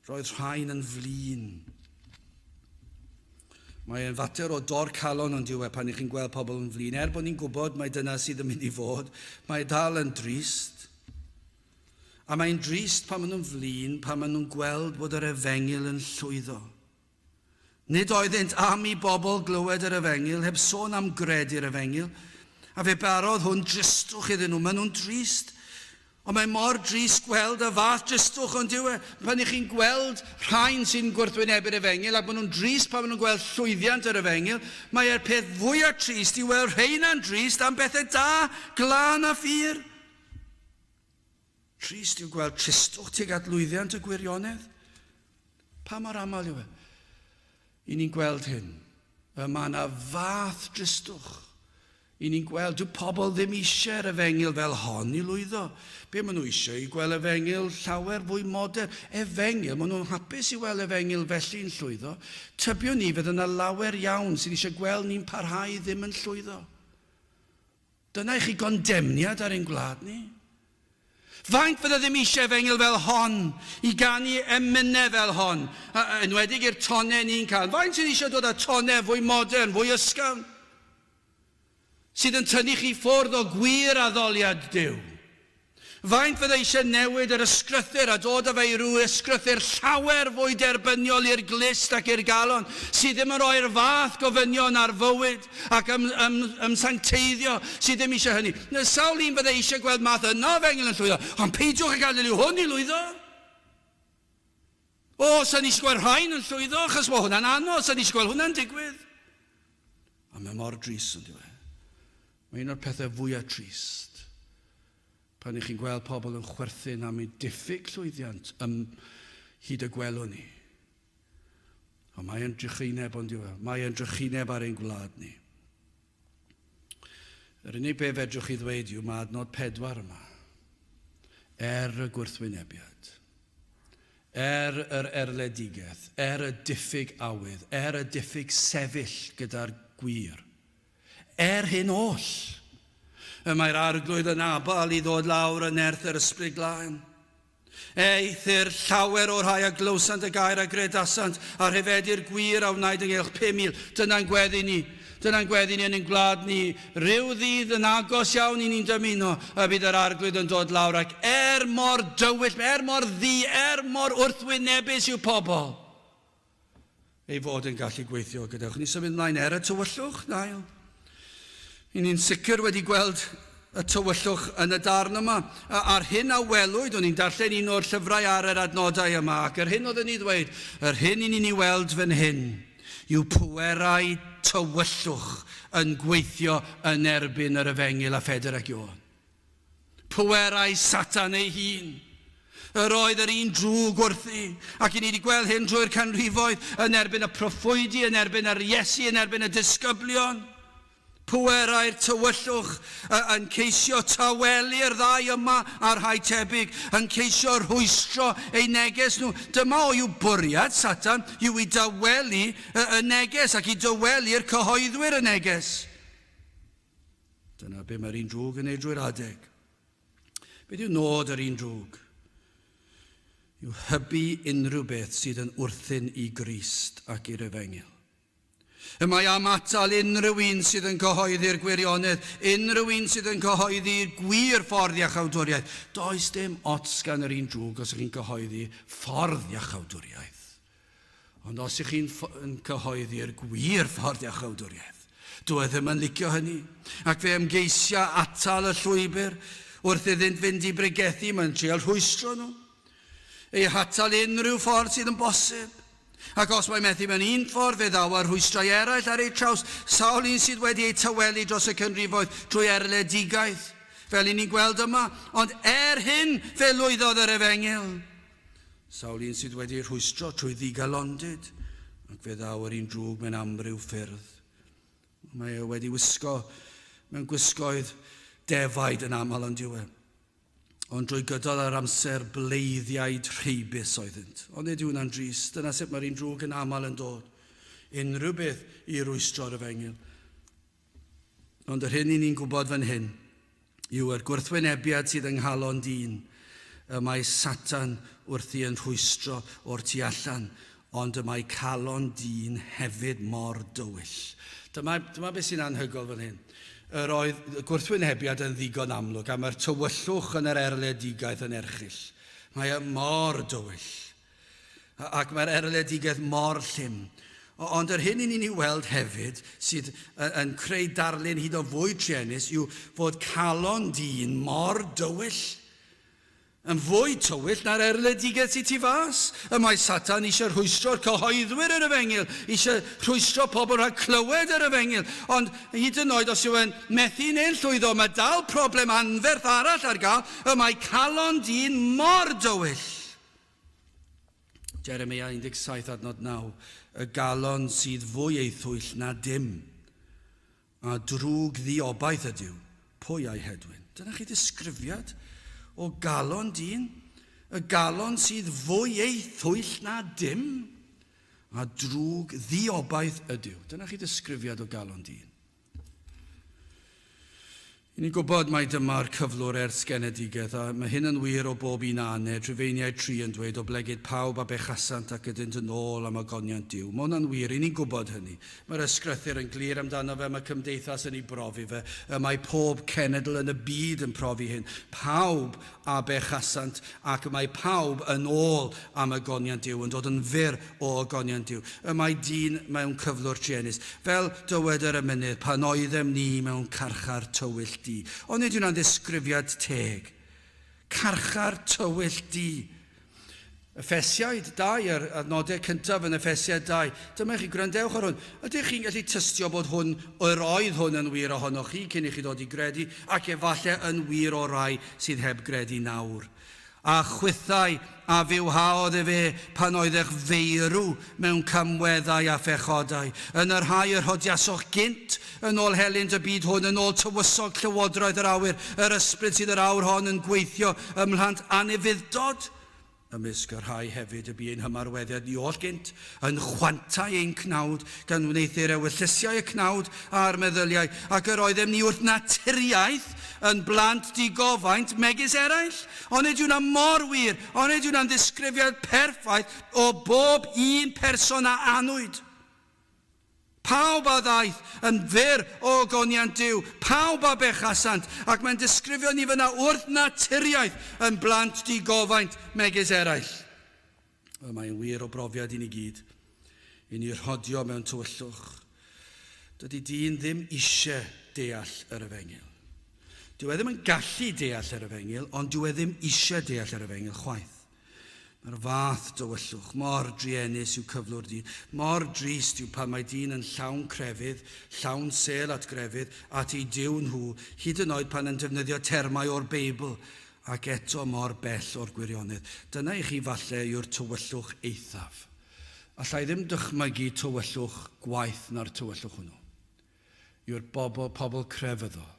Roedd rhain yn flin. Mae e'n fater o dor calon ond yw e pan ych chi'n gweld pobl yn flin. Er bod ni'n gwybod mai dyna sydd yn mynd i fod, mae dal yn drist. A mae'n drist pan maen nhw'n flin, pan maen nhw'n gweld bod yr efengyl yn llwyddo. Nid oeddynt am i bobl glywed yr efengyl, heb sôn am gredu'r efengyl, a fe barodd hwn dristwch iddyn nhw. Maen nhw'n drist. Ond mae mor drist gweld y fath dristwch, ond yw e, pan ych chi'n gweld rhain sy'n gwrthwynebu'r efengyl, ac maen nhw'n drist pan maen nhw'n gweld llwyddiant yr efengyl, mae e'r peth fwyaf trist i weld rheina'n drist am bethau da, glân a phur. Trist yw gweld tristwch tuag at lwyddiant y gwirionedd. Pa mor aml yw e? I ni'n gweld hyn. Y mae yna fath dristwch. I ni'n gweld, dyw pobl ddim eisiau'r efengyl fel hon i lwyddo. Be maen nhw eisiau i gweld efengyl llawer fwy modern. Efengyl, maen nhw'n hapus i weld efengyl felly'n llwyddo. Tybiwn ni fydd yna lawer iawn sydd eisiau gweld ni'n parhau ddim yn llwyddo. Dyna i chi gondemniad ar ein gwlad ni. Faint fydde ddim eisiau efengyl fel hon, i ganu emynau fel hon, enwedig i'r tonau ni'n cael. Faint sydd eisiau dod â tonau fwy modern, fwy ysgafn, sydd yn tynnu chi ffwrdd o gwir addoliad Duw? Faint fydde eisiau newid yr ysgrythur a dod â fe i ryw ysgrythur llawer fwy derbyniol i'r glust ac i'r galon, sydd ddim yn rhoi'r fath gofynion ar fywyd ac ym, ym, ymsancteiddio, sydd ddim eisiau hynny. Na, sawl un fydde eisiau gweld math yna o efengyl yn llwyddo, ond peidiwch â gadael i hwn i lwyddo. O, sa'n eisiau gweld rhain yn llwyddo, achos mae hwnna'n anodd, sa'n eisiau gweld hwnna'n digwydd. A mae mor drist, ond yw e. Mae un o'r pethau fwyaf trist pan ych chi'n gweld pobl yn chwerthin am eu diffyg llwyddiant ym hyd y gwelwn ni. Ond mae e'n drychineb, ond yw e? Mae e'n drychineb ar ein gwlad ni. Yr unig beth fedrwch chi ddweud yw mae adnod 4 yma. Er y gwrthwynebiad, er yr erledigaeth, er y diffyg awydd, er y diffyg sefyll gyda'r gwir, er hyn oll, y mae'r Arglwydd yn abal i ddod lawr yn nerth yr Ysbryd Glân. Eithr llawer o'r rhai a glywsant y gair a gredasant, a rhyfedu'r gwir a wnaed ynghylch 5,000. Dyna'n gweddi ni. Dyna'n gweddi ni yn ein gwlad ni. Rhyw ddydd yn agos iawn i ni'n dymuno y bydd yr Arglwydd yn dod lawr ac er mor dywyll, er mor ddu, er mor wrthwynebus yw pobl, ei fod yn gallu gweithio. Gadewch ni symud mlaen er y tywyllwch, Niall. I ni'n sicr wedi gweld y tywyllwch yn y darn yma. A'r hyn a welwyd, o'n i'n darllen un o'r llyfrau ar yr adnodau yma, ac yr hyn oedden ni ddweud, yr hyn i ni'n ei weld fan hyn, yw pwerau tywyllwch yn gweithio yn erbyn yr efengyl a Phedr ac Ioan. Pwerau Satan ei hun. Yr oedd yr un drwg wrthi, ac i ni wedi gweld hyn drwy'r canrifoedd, yn erbyn y proffwydi, yn erbyn yr Iesu, yn erbyn y disgyblion. Pwerau'r tywyllwch yn ceisio tawelu'r ddau yma a'r rhai tebyg, yn ceisio rhwystro eu neges nhw. Dyma o yw bwriad Satan, yw i dawelu y neges ac i dywelu'r cyhoeddwyr y neges. Dyna be mae'r un drwg yn ei drwy'r adeg. Beth yw nod yr un drwg? Yw hybu unrhyw beth sydd yn wrthyn i Grist ac i'r efengyl. Y mae am atal unrhyw un sydd yn cyhoeddi'r gwirionedd, unrhyw un sydd yn cyhoeddi'r gwir ffordd iachawdwriaeth. Does dim ots gan yr un drwg os ydych chi'n cyhoeddi ffordd iachawdwriaeth. Ond os ych chi'n yn cyhoeddi'r gwir ffordd iachawdwriaeth, dw e ddim yn licio hynny. Ac fe ymgeisia atal y llwybr wrth iddynt fynd i bregethu, mae'n trial rhwystro nhw. Eu hatal unrhyw ffordd sydd yn bosib. Ac os mae methu mewn un ffordd, fe ddaw â rhwystrau eraill ar eu traws, sawl un sydd wedi eu tawelu dros y canrifoedd drwy erledigaeth, fel i ni'n gweld yma. Ond er hyn, fe lwyddodd yr efengyl. Sawl un sydd wedi ei rhwystro trwy ddigalondid, ac fe ddaw yr un drwg mewn amryw ffyrdd. Mae e wedi wisgo mewn gwisgoedd defaid yn aml ond yw e. Ond drwy gydol yr amser bleiddiaid rheibus oeddynt. Ond nid yw hwnna'n drist, dyna sut mae'r un drwg yn aml yn dod. Unrhyw beth i rwystro'r efengyl. Ond yr hyn i ni'n gwybod fan hyn yw yr gwrthwynebiad sydd yng nghalon dyn. Y mae Satan wrthi yn rhwystro o'r tu allan, ond y mae calon dyn hefyd mor dywyll. Dyma, dyma beth sy'n anhygoel fan hyn. Yr oedd y gwrthwynebiad yn ddigon amlwg, a mae'r tywyllwch yn yr erledigaeth yn erchyll. Mae e mor dywyll. Ac mae'r erledigaeth mor llym. Ond yr hyn i ni'n ei weld hefyd, sydd yn creu darlun hyd o fwy truenus, yw fod calon dyn mor dywyll. Yn fwy tywyll na'r erledigaeth sydd tu fas. Y mae Satan eisiau rhwystro'r cyhoeddwyr yr efengyl, eisiau rhwystro pobl rhag clywed yr efengyl. Ond hyd yn oed os yw e'n methu neu'n llwyddo, mae dal problem anferth arall ar gael, y mae calon dyn mor dywyll. Jeremia 17 adnod 9, Y galon sydd fwy ei thwyll na dim, a drwg ddiobaith ydyw, pwy a'i hedwyn? Dyna chi ddisgrifiad o galon dyn, y galon sydd fwy ei thwyll na dim, a drwg ddiobaith ydyw. Dyna chi ddisgrifiad o galon dyn. I ni'n gwybod mai dyma'r cyflwr ers genedigaeth, a mae hyn yn wir o bob un aned, Rhufeiniaid 3 yn dweud, oblegid pawb a bechasant ac ydynt yn ôl am ogoniant Duw. Mae hwnna'n wir, i ni'n gwybod hynny. Mae'r ysgrythur yn glir amdano fe, mae cymdeithas yn ei brofi fe, y mae pob cenedl yn y byd yn profi hyn. Pawb a bechasant, ac y mae pawb yn ôl am ogoniant Duw, yn dod yn fyr o ogoniant Duw. Y mae dyn mewn cyflwr truenus. Fel dywed yr emynydd, pan oeddem ni mewn carchar tywyll du. Ond nid yw'n ddisgrifiad teg. Carchar tywyll du. Effesiaid 2, yr adnodau cyntaf yn Effesiaid 2. Dyma i chi, gwrandewch ar hwn. Ydych chi'n gallu tystio bod hwn, yr oedd hwn yn wir ohonoch chi cyn i chi ddod i gredu, ac efallai yn wir o rai sydd heb gredu nawr? A chwithau a fywhaodd efe pan oeddech feirw mewn camweddau a phechodau, yn y rhai yr rhodiasoch gynt yn ôl helynt y byd hwn, yn ôl tywysog llywodraeth yr awyr, yr ysbryd sydd yr awr hon yn gweithio ym mhlant anufudd-dod. Ymysg y rhai hefyd y bu ein hymarweddiad ni oll gynt, yn chwantau ein cnawd, gan wneuthur ewyllysiau y cnawd a'r meddyliau, ac yr oeddem ni wrth naturiaeth yn blant digofaint megis eraill. Onid yw hwnna mor wir? Onid yw hwnna'n ddisgrifiad perffaith o bob un person a anwyd? Pawb a ddaeth yn fyr o ogoniant Duw, pawb a bechasant, ac mae'n disgrifio ni fyna wrth naturiaeth yn blant digofaint megis eraill. Y mae'n wir o brofiad i ni gyd, i ni rhodio mewn tywyllwch. Dydy dyn ddim eisiau deall yr efengyl. Dyw e ddim yn gallu deall yr efengyl, ond dyw e ddim eisiau deall yr efengyl chwaith. Mae'r fath dywyllwch, mor druenus yw cyflwr dyn, mor drist yw pan mae dyn yn llawn crefydd, llawn sêl at grefydd, at eu Duw nhw, hyd yn oed pan yn defnyddio termau o'r Beibl, ac eto mor bell o'r gwirionedd. Dyna i chi falle yw'r tywyllwch eithaf. Alla i ddim dychmygu tywyllwch gwaeth na'r tywyllwch hwnnw. Yw'r bobl, pobl crefyddol.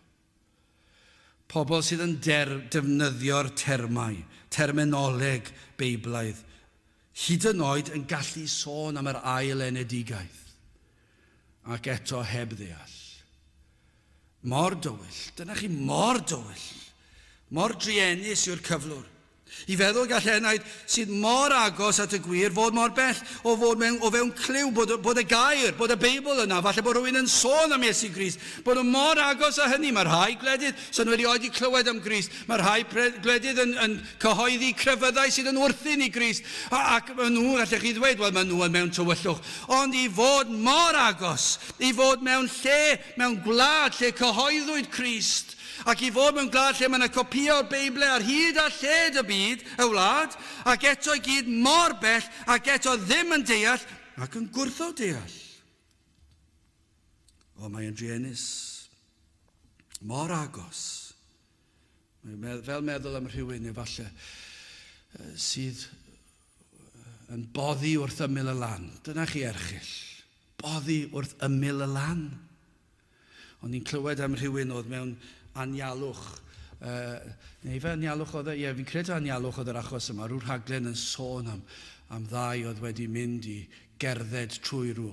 Pobl sydd yn der, defnyddio'r termau, terminoleg Beiblaidd, hyd yn oed yn gallu sôn am yr ail enedigaeth, ac eto heb ddeall. Mor dywyll, dyna chi mor dywyll, mor druenus yw'r cyflwr. I feddwl gall enaid sydd mor agos at y gwir fod mor bell o fod mewn, o fewn clyw bod, bod y gair, bod y Beibl yna, falle bod rhywun yn sôn am Iesu Grist, bod nhw mor agos â hynny. Mae rhai gwledydd sy'n wedi oedi clywed am Grist, mae rhai gwledydd yn, yn cyhoeddi crefyddau sydd yn wrthyn i Grist, a, ac maen nhw, gallech chi ddweud, wel, maen nhw yn mewn tywyllwch. Ond i fod mor agos, i fod mewn lle, mewn gwlad lle cyhoeddwyd Crist, Ac i fod mewn gwlad lle mae yna copïau o'r Beibl ar hyd a lled y byd, y wlad, ac eto i gyd mor bell, ac eto ddim yn deall, ac yn gwrthod deall. O, mae yn druenus. Mor agos. Mae fel meddwl am rhywun efallai sydd yn boddi wrth ymyl y lan. Dyna chi erchyll. Boddi wrth ymyl y lan. O'n i'n clywed am rhywun oedd mewn anialwch, uh, neu fe anialwch oedd e? Ie, fi'n credu anialwch oedd yr achos yma, rhyw rhaglen yn sôn am, am ddau oedd wedi mynd i gerdded trwy rhyw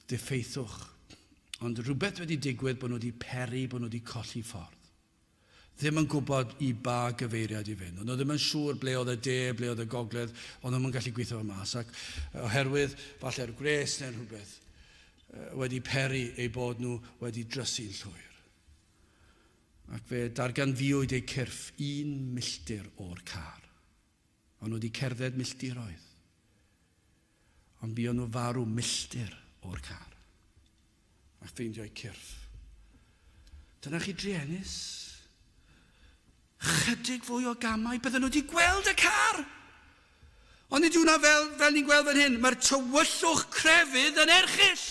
diffeithwch. Ond rhywbeth wedi digwydd bod nhw wedi peri, bod nhw wedi colli ffordd. Ddim yn gwybod i ba gyfeiriad i fynd. Ond nhw ddim yn siŵr ble oedd y de, ble oedd y gogledd, ond nhw'n gallu gweithio fo mas. Ac oherwydd falle'r gwres neu rhywbeth, wedi peri eu bod nhw wedi drysu'n llwyr. Ac fe darganfuwyd eu cyrff un milltir o'r car. O'n nhw wedi cerdded milltiroedd. Ond buon nhw farw milltir o'r car. A ffeindio'u cyrff. Dyna chi druenus. Chydig fwy o gamau, bydden nhw wedi gweld y car. Ond nid yw hwnna fel, fel ni'n gweld fan hyn. Mae'r tywyllwch crefydd yn erchyll.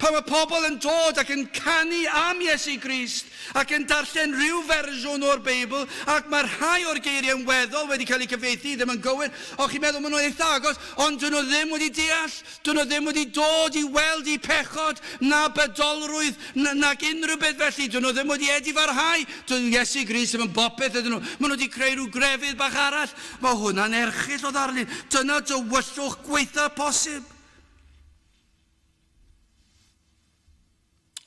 Pan mae pobl yn dod ac yn canu am Iesu Grist ac yn darllen rhyw fersiwn o'r Beibl ac mae rhai o'r geiriau yn weddol wedi cael eu cyfieithu ddim yn gywir, o chi'n meddwl maen nhw'n eitha agos, ond dyn nhw ddim wedi deall, dyn nhw ddim wedi dod i weld eu pechod na bydolrwydd na, nag unrhyw beth felly, dyn nhw ddim wedi edifarhau, dyw Iesu Grist ddim yn bopeth ydyn nhw, maen nhw wedi creu rhyw grefydd bach arall, mae hwnna'n erchyll o ddarlun, dyna dywyllwch gwaetha posib.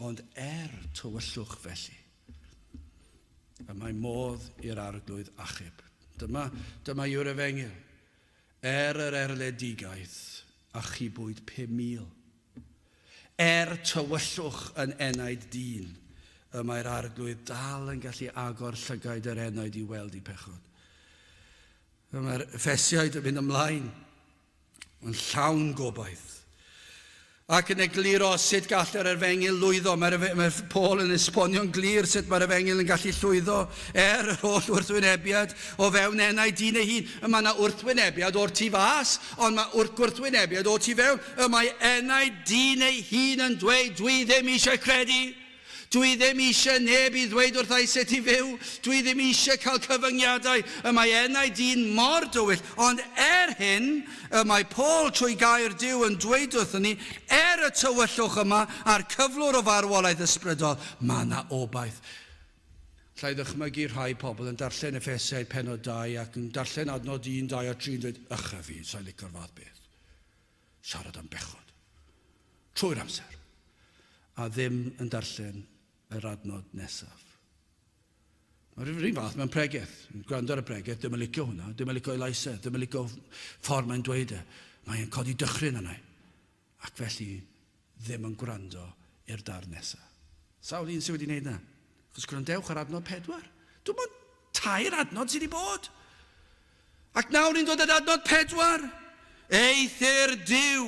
Ond er tywyllwch felly, y mae modd i'r arglwydd achub. Dyma, dyma yw'r efengyl. Er yr erledigaeth, achubwyd 5,000. Er tywyllwch yn enaid dyn, y mae'r arglwydd dal yn gallu agor llygaid yr enaid i weld eu pechod. Mae'r Effesiaid yn mynd ymlaen Yn llawn gobaith. Ac yn egluro sut gall yr efengyl lwyddo. Mae'r mae Paul yn esbonio'n glir sut mae'r efengyl yn gallu llwyddo er yr holl wrthwynebiad o fewn enau dyn ei hun. Y mae yna wrthwynebiad o'r tu fas, ond mae wrth gwrthwynebiad o'r tu fewn. Y mae enau dyn ei hun yn dweud, dwi ddim eisiau credu. Dwi ddim eisiau neb i ddweud wrtha i sut i fyw. Dwi ddim eisiau cael cyfyngiadau. Y mae enaid dyn mor dywyll. Ond er hyn, y mae Paul trwy gair Duw yn dweud wrthon ni, er y tywyllwch yma a'r cyflwr o farwolaeth ysbrydol, mae yna obaith. Alla i ddychmygu rhai pobl yn darllen Effesiaid pennod 2 ac yn darllen adnod 1, 2 a 3 yn dweud, Ych a fi, sa'n licio'r fath beth. Siarad am bechod. Trwy'r amser. A ddim yn darllen yr adnod nesaf. Mae'r un fath mewn pregeth. Yn gwrando ar y pregeth, ddim yn licio hwnna, ddim yn licio ei lais e, ddim yn licio ffordd mae'n dweud e. Mae'n codi dychryn arna i. Ac felly ddim yn gwrando i'r darn nesa. Sawl un sydd wedi wneud na? Achos gwrandewch ar adnod pedwar. Dwi'n bod tair adnod sydd wedi bod. Ac nawr ni'n dod at adnod pedwar. Eithr Duw,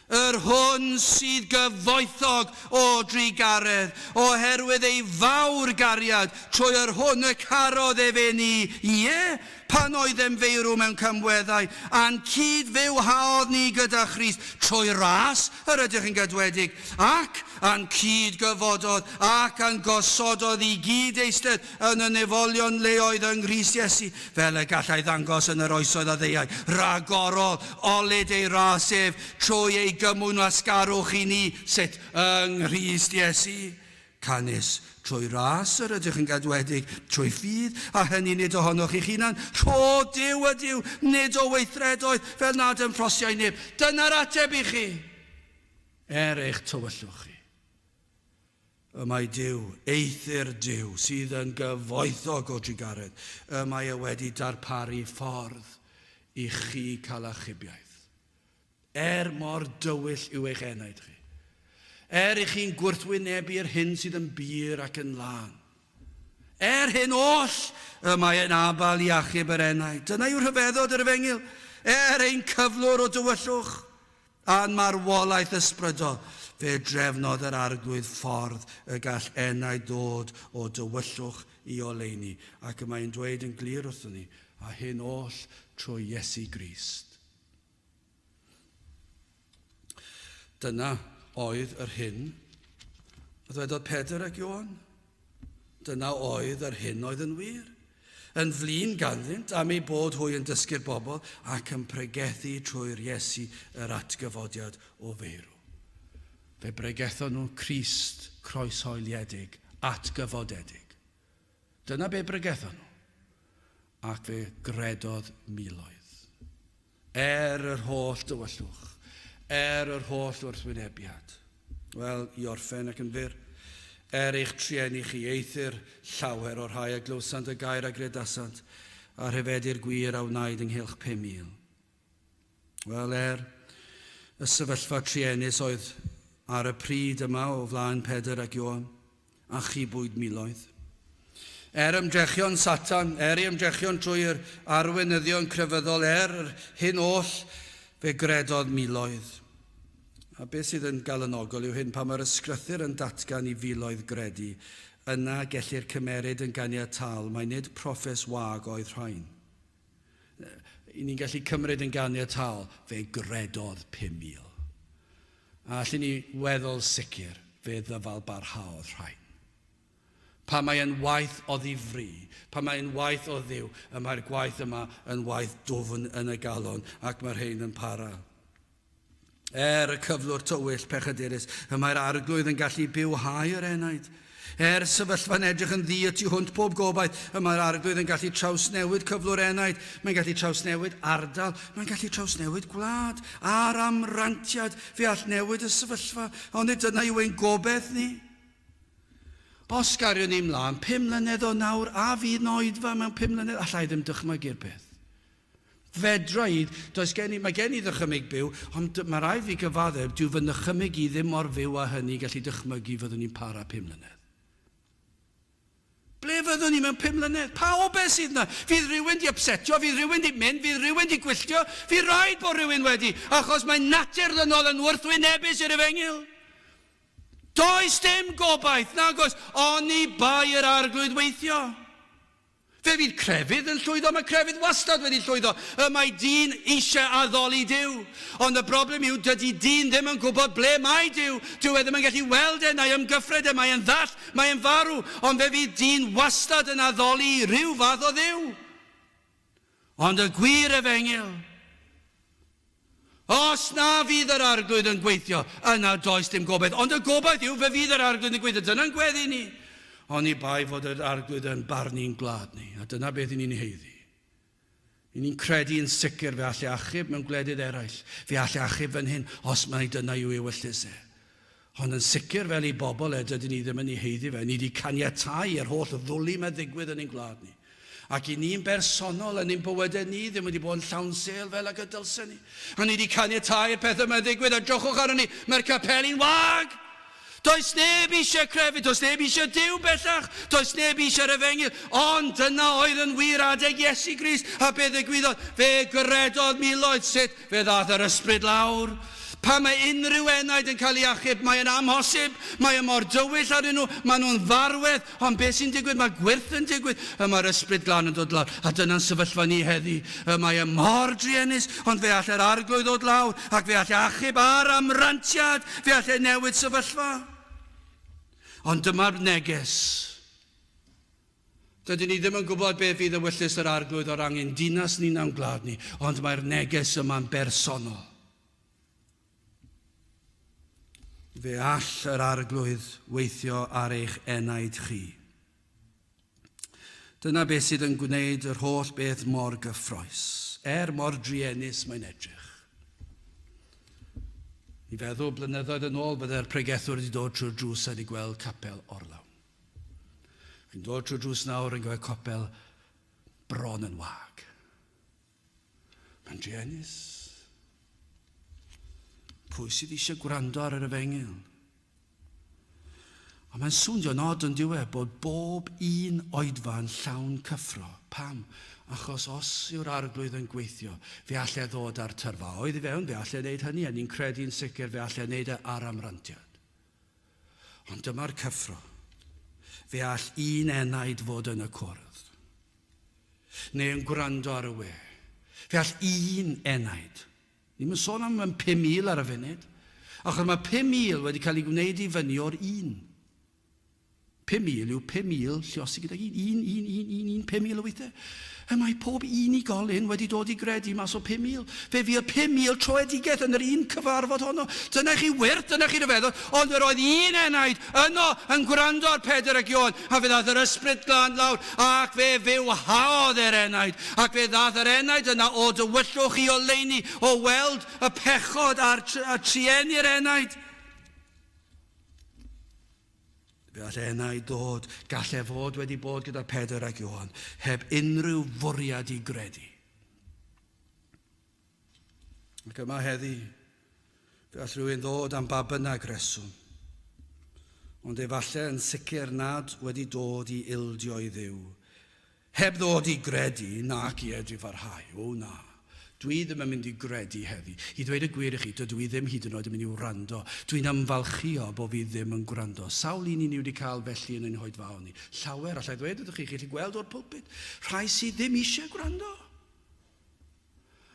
yr hwn sydd gyfoethog o drugaredd, oherwydd ei fawr gariad, trwy yr hwn y carodd efe ni, ie, Pan oeddem feirw mewn camweddau, a'n cyd-fywhaodd ni gyda Christ, trwy ras yr ydych yn gadwedig, ac a'n cyd-gyfododd, ac a'n gosododd i gyd eistedd yn y nefolion leoedd yng Nghrist Iesu, fel y gallai ddangos yn yr oesoedd a ddeuai, ragorol olud ei ras ef, trwy ei gymwynwasgarwch i ni, sut? Yng Nghrist Iesu. Canys trwy ras yr ydych yn gadwedig, trwy ffydd, a hynny nid ohonoch chi'ch hunan, rhodd Duw ydyw, nid o weithredoedd, fel nad ymffrostiai neb. Dyna'r ateb i chi, er eich tywyllwch chi. Y mae Duw, eithr Duw, sydd yn gyfoethog o drugaredd, y mae e wedi darparu ffordd i chi cael achubiaeth. Er mor dywyll yw eich enaid chi. Er i chi'n gwrthwynebu'r hyn sydd yn bur ac yn lân. Er hyn oll, y mae e'n abal i achub yr enaid. Dyna yw rhyfeddod yr efengyl. Er ein cyflwr o dywyllwch a'n marwolaeth ysbrydol, fe drefnodd yr Arglwydd ffordd y gall enaid ddod o dywyllwch i oleuni, ac y mae'n dweud yn glir wrthon ni, a hyn oll trwy Iesu Grist. Dyna oedd yr hyn a ddwedodd Pedr ac Ioan. Dyna oedd yr hyn oedd yn wir. Yn flin ganddynt am eu bod hwy yn dysgu'r bobl ac yn pregethu trwy'r Iesu yr atgyfodiad o feirw. Fe bregethon nhw Crist croeshoeliedig, atgyfodedig. Dyna be bregethon nhw, ac fe gredodd miloedd. Er yr holl dywyllwch, er yr holl wrthwynebiad. Wel, i orffen ac yn fyr, er eich trueni chi, eithr llawer o'r rhai a glywsant y gair a gredasant, a rhyfedu'r gwir a wnaed ynghylch 5,000. Wel, er y sefyllfa truenus oedd ar y pryd yma o flaen Pedr ac Ioan, a chibwyd miloedd. Er ymdrechion Satan, er ei ymdrechion trwy'r arweinyddion crefyddol, er yr hyn oll, fe gredodd miloedd. A beth sydd yn galonogol yw hyn, pan mae'r ysgrythur yn datgan i filoedd gredu, yna gellir cymeryd yn ganiataol mai nid proffes wag oedd rhain. I ni'n gallu cymryd yn ganiataol, fe gredodd 5,000. A allen ni weddol sicr, fe ddyfal barhaodd rhain. Pa mae yn waith o ddifri, pa mae yn waith o Dduw, y mae'r gwaith yma yn waith dwfn yn y galon, ac mae'r rhain yn para. Er y cyflwr tywyll pechadurus, y mae'r Arglwydd yn gallu bywhau yr enaid. Er sefyllfa'n edrych yn ddu y tu hwnt pob gobaith, y mae'r Arglwydd yn gallu trawsnewid cyflwr enaid, mae'n gallu trawsnewid ardal, mae'n gallu trawsnewid gwlad, a'r amrantiad, fe all newid y sefyllfa, onid dyna yw ein gobaith ni? Os gariwn ni mlaen 5 mlynedd o nawr, a fydd 'na oedfa mewn 5 mlynedd? Alla i ddim dychmygu'r peth. Fedra i, does gen i, mae gen i ddychymyg byw, ond mae rhaid fi gyfaddef, dyw fy nychymyg i ddim mor fyw â hynny gallu dychmygu fyddwn ni'n para 5 mlynedd. Ble fyddwn ni mewn 5 mlynedd? Pa obaith sydd yna? Fydd rhywun di upsetio, fydd rhywun di mynd, fydd rhywun di gwylltio, fydd rhaid bod rhywun wedi, achos mae natur ddynol yn wrthwynebus i'r efengyl. Does dim gobaith, nag oes, oni bai yr Arglwydd weithio. Fe fydd crefydd yn llwyddo, mae crefydd wastad wedi llwyddo. Y mae dyn eisiau addoli Duw. Ond y broblem yw, dydy dyn ddim yn gwybod ble mae Duw. Dyw e ddim yn gallu weld e na'i ymgyffred e, mae e'n ddall, mae e'n farw. Ond fe fydd dyn wastad yn addoli rhyw fath o Dduw. Ond y gwir efengyl, os na fydd yr Arglwydd yn gweithio, yna does dim gobaith. Ond y gobaith yw, fe fydd yr Arglwydd yn gweithio. Dyna'n gweddi ni. Oni bai fod yr Arglwydd yn barnu'n gwlad ni, a dyna beth i ni'n haeddu. I ni'n credu yn sicr fe all e achub mewn gwledydd eraill, fe all e achub fan hyn, os mai dyna yw ei ewyllys e. Ond yn sicr fel ei bobl e, dydyn ni ddim yn ei haeddu fe. Ni wedi caniatáu i'r holl ddwli 'ma ddigwydd yn ein gwlad ni. Ac i ni'n bersonol yn ein bywydau ni ddim wedi bod yn llawn sêl fel ag y dylsen ni. A ni wedi caniatáu i'r pethau 'ma ddigwydd, a drychwch arnon ni, mae'r capeli'n wag! Does neb eisiau crefydd, does neb eisiau Duw bellach, does neb eisiau'r efengyl. Ond dyna oedd yn wir adeg Iesu Grist, a be ddigwyddodd? Fe gredodd miloedd. Sut? Fe ddaeth yr Ysbryd lawr. Pan mae unrhyw enaid yn cael ei achub, mae e'n amhosib, mae e mor dywyll arnyn nhw, maen nhw'n farwedd, ond beth sy'n digwydd? Mae gwyrth yn digwydd, y mae'r Ysbryd Glân yn dod lawr, a dyna'n sefyllfa ni heddi. Y mae e mor druenus, ond fe all yr Arglwydd ddod lawr, ac fe all e achub ar amrantiad, fe all e newid sefyllfa. Ond dyma'r neges. Dydyn ni ddim yn gwybod beth fydd ewyllys yr Arglwydd o'r angen dinas ni na'n gwlad ni, ond mae'r neges yma'n bersonol. Fe all yr Arglwydd weithio ar eich enaid chi. Dyna beth sydd yn gwneud yr holl beth mor gyffroes, er mor druenus mae'n edrych. I feddwl blynyddoedd yn ôl byddai'r pregethwr wedi dod trwy'r drws a wedi gweld capel orlawn. Chi'n dod trwy drws nawr yn gweld copel bron yn wag. Mae'n druenus. Pwy sydd eisiau gwrando ar yr efengyl? Ond mae'n swnio'n od yn diwe bod bob un oedfa'n llawn cyffro. Pam? Achos os yw'r arglwydd yn gweithio, fe all e ddod â'r tyrfaoedd i fewn, fe all e wneud hynny, a ni'n credu'n sicr fe all e wneud e ar amrantiad. Ond dyma'r cyffro. Fe all un enaid fod yn y cwrdd, neu yn gwrando ar y we. Fe all un enaid. Ni'm yn sôn am 5,000 ar y funud, achos mae 5,000 wedi cael ei gwneud i fyny o'r un. 5,000 yw 5,000 lliosi gydag un. Un, un, un, un, un, 5,000 o weithiau. Y mae pob unigolyn wedi dod i gredu mas o 5,000. Fe fuodd 5,000 troedigaeth yn yr un cyfarfod honno. Dyna chi wyrth, dyna chi ryfeddod. Ond yr oedd un enaid yno yn gwrando ar Pedr ac Ioan, a fe ddaeth yr Ysbryd Glân lawr, ac fe fywhaodd e'r enaid. Ac fe ddaeth yr enaid yna o dywyllwch i oleuni, o weld y pechod a'r trueni'r enaid. Fe all enaid ddod, gall e fod wedi bod gyda Pedr ac Ioan, heb unrhyw fwriad i gredu. Ac yma heddi, fe all rhywun ddod am ba bynnag reswm, ond efallai yn sicr nad wedi dod i ildio i Dduw, Heb ddod i gredu nac i edifar-hau. O na. Dwi ddim yn mynd i gredu heddi. I ddweud y gwir i chi, dydw i ddim hyd yn oed yn mynd i wrando. Dwi'n ymfalchïo bo fi ddim yn gwrando. Sawl un i ni wedi cael felly yn ein hoedfaon ni? Llawer, allai ddweud wrthych chi, chi'n gallu gweld o'r pulpit, rhai sydd ddim eisiau gwrando.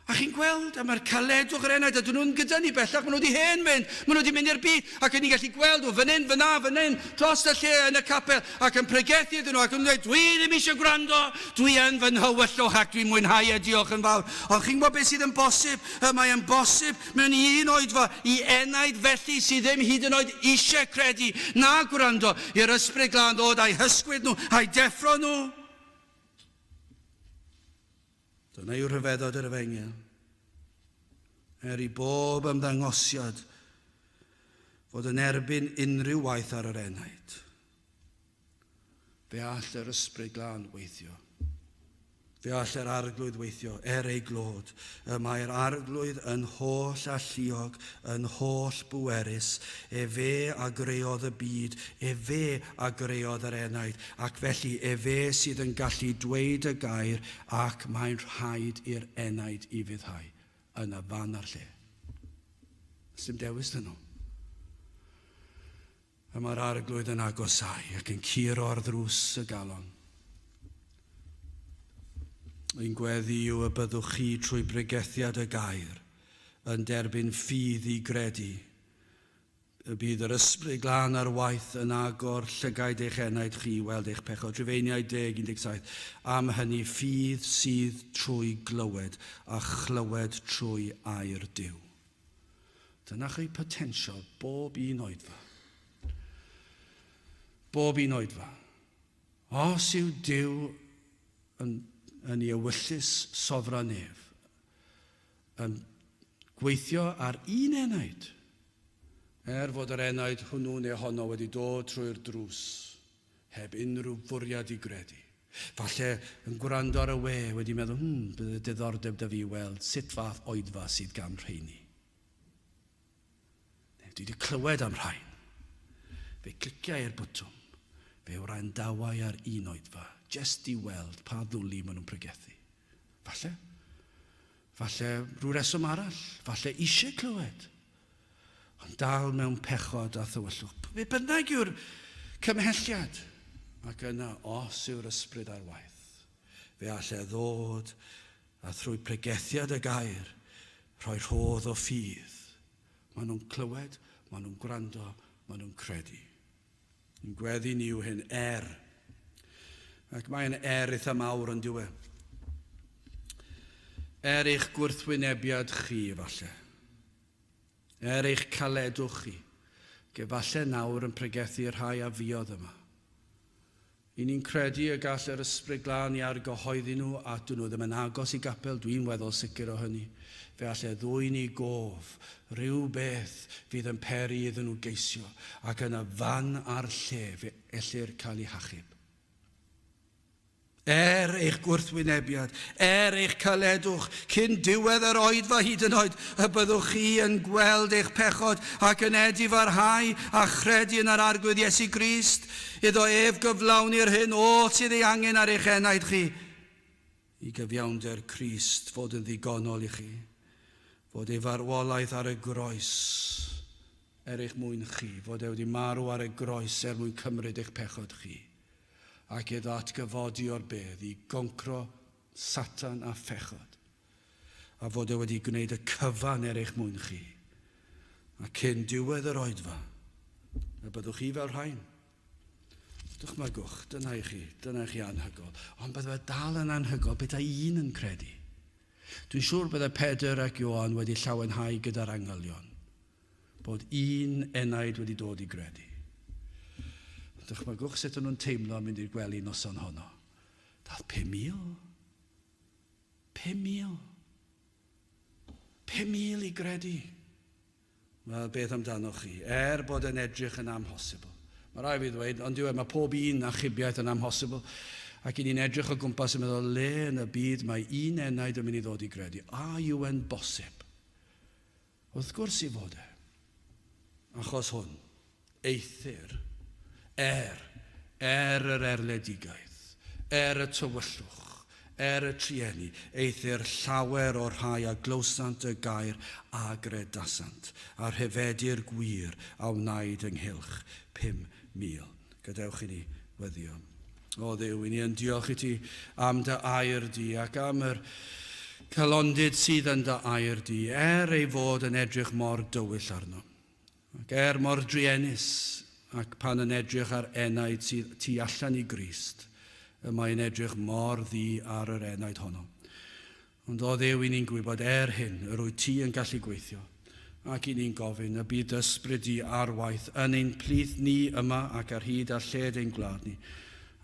A chi'n gweld, a mae'r caledwch yr enaid, a dyn nhw'n gyda ni bellach, maen nhw wedi hen fynd, maen nhw wedi mynd i'r byd, ac yn ni'n gallu gweld nhw fan hyn, fyna, fan hyn, dros y lle yn y capel, ac yn pregethu iddyn nhw, ac yn dweud, dwi ddim eisiau gwrando, dwi yn fy nhywyllwch ac dwi'n mwynhau e, diolch yn fawr. Ond chi'n gwybod beth sydd yn bosib? Y mae yn bosib mewn un oedfa i enaid felly sydd ddim hyd yn oed eisiau credu na gwrando i'r Ysbryd Glân ddod a'u hysgwyd nhw, a'u deffro nhw. Dyna yw rhyfeddod yr efengyl. Er i bob ymddangosiad fod yn erbyn unrhyw waith ar yr enaid, fe all yr Ysbryd Glân weithio. Fe all yr Arglwydd weithio er ei glod. Y mae'r Arglwydd yn holl alluog, yn holl bwerus. Efe a greodd y byd, efe a greodd yr enaid, ac felly efe sydd yn gallu dweud y gair ac mae'n rhaid i'r enaid ufuddhau yn y fan a'r lle. Does dim dewis 'da nhw. Y mae'r Arglwydd yn agosáu ac yn curo ar ddrws y galon. Ein gweddi yw y byddwch chi trwy bregethiad y gair yn derbyn ffydd i gredu y bydd yr Ysbryd Glân ar waith yn agor llygaid eich enaid chi i weld eich pechod. Rhufeiniaid 10, 17. Am hynny, ffydd sydd trwy glywed, a chlywed trwy air Duw. Dyna chi potensial bob un oedfa. Bob un oedfa. Os yw Duw yn, yn ei ewyllys sofran ef, yn gweithio ar un enaid, er fod yr enaid hwnnw neu honno wedi dod trwy'r drws heb unrhyw fwriad i gredu. Falle yn gwrando ar y we wedi meddwl, hmm, bydde diddordeb 'da fi weld sut fath oedfa sydd gan rheini. Neu dwi wedi clywed am rhain. Fe cliciai ar bwtwm, fe wrandawai ar un oedfa, jest i weld pa ddwli maen nhw'n pregethu. Falle. Falle rhyw reswm arall. Falle eisiau clywed. Ond dal mewn pechod a thywyllwch. Be bynnag yw'r cymhelliad. Ac yna, os yw'r ysbryd ar waith, fe all e ddod a thrwy pregethiad y gair, rhoi rhodd o ffydd. Maen nhw'n clywed, maen nhw'n gwrando, maen nhw'n credu. Yn gweddi ni yw hyn, er. Ac mae'n er eitha mawr yn diwe. Er eich gwrthwynebiad chi, falle. Er eich caledwch chi. Ac efallai nawr yn pregethu rhai a fuodd yma. Y'n ni'n credu y gall yr Ysbryd Glân i argyhoeddi nhw, a dyn nhw ddim yn agos i gapel, dwi'n weddol sicr o hynny. Fe all e ddwyn i gof rhyw beth fydd yn peri iddyn nhw geisio, ac yn y fan a'r lle fe ellir cael eu hachub. Er eich gwrthwynebiad, er eich caledwch, cyn diwedd yr oedfa hyd yn oed, y byddwch chi yn gweld eich pechod ac yn edifarhau a chredu yn yr Arglwydd Iesu Grist, iddo ef gyflawni'r hyn oll sydd ei angen ar eich enaid chi, i gyfiawnder Crist fod yn ddigonol i chi, fod ei farwolaeth ar y groes er eich mwyn chi, fod e wedi marw ar y groes er mwyn cymryd eich pechod chi. Ac iddo atgyfodi o'r bedd i goncro Satan a phechod, a fod e wedi gwneud y cyfan er eich mwyn chi. A cyn diwedd yr oedfa, y byddwch chi fel rhain. Dychmygwch, dyna i chi, dyna i chi anhygol. Ond bydde fe dal yn anhygol petai un yn credu. Dwi'n siŵr bydde Pedr ac Ioan wedi llawenhau gyda'r angylion. Bod un enaid wedi dod i gredu. Dychmygwch sut o'n nhw'n teimlo yn mynd i'r gwely noson honno. Dath 5,000. 5,000. 5,000 i gredu. Wel, beth amdanoch chi? Er bod yn edrych yn amhosibl. Mae rai fi ddweud, ond diwe, mae pob un achubiaeth yn amhosibl. Ac i ni'n edrych o gwmpas yn meddwl, le yn y byd mae un enaid yn mynd i ddod i gredu? A yw e'n bosib? Wrth gwrs i fod e. Achos hwn, eithr, er, er yr erledigaeth, er y tywyllwch, er y trueni, eithr llawer o'r rhai a glywsant y gair a gredasant, a rhyfedu'r gwir a wnaed ynghylch 5,000. Gadewch i ni weddïo. O Dduw, i ni yn diolch i ti am dy air di ac am yr calondid sydd yn dy air di, er ei fod yn edrych mor dywyll arno. Ac er mor druenus, ac pan yn edrych ar enaid sydd tu allan i Grist, y mae'n edrych mor ddu ar yr enaid honno. Ond o Dduw, i ni'n gwybod er hyn, yr wyt ti yn gallu gweithio, ac i ni'n gofyn y bydd dy ysbryd di ar waith yn ein plith ni yma ac ar hyd a lled ein gwlad ni.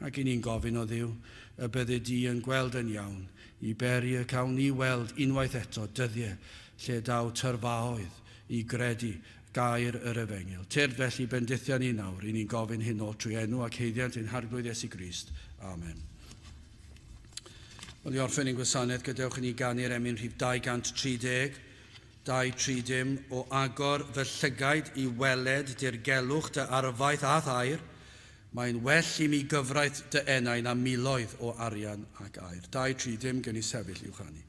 Ac i ni'n gofyn, o Dduw, y byddi di yn gweld yn iawn i beri y cawn ni weld unwaith eto dyddiau lle daw tyrfaoedd i gredu gair yr Efengyl. Tyrd felly, bendithia ni nawr, i ni'n gofyn hyn oll trwy enw ac haeddiant ein Harglwydd Iesu Grist. Amen. Wel, i orffen ein gwasanaeth, gadewch i ni ganu'r emyn rhif 230, 230, o agor fy llygaid i weled dirgelwch dy arfaeth a'th air, mae'n well i mi gyfraith dy enau na miloedd o arian ac aur. 230, gen i sefyll i'w chanu.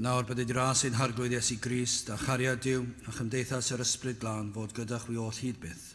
nawr bydded ras ein Harglwydd Iesu Grist, a chariad Duw, a chymdeithas yr Ysbryd Glân fod gyda chwi oll hyd byth.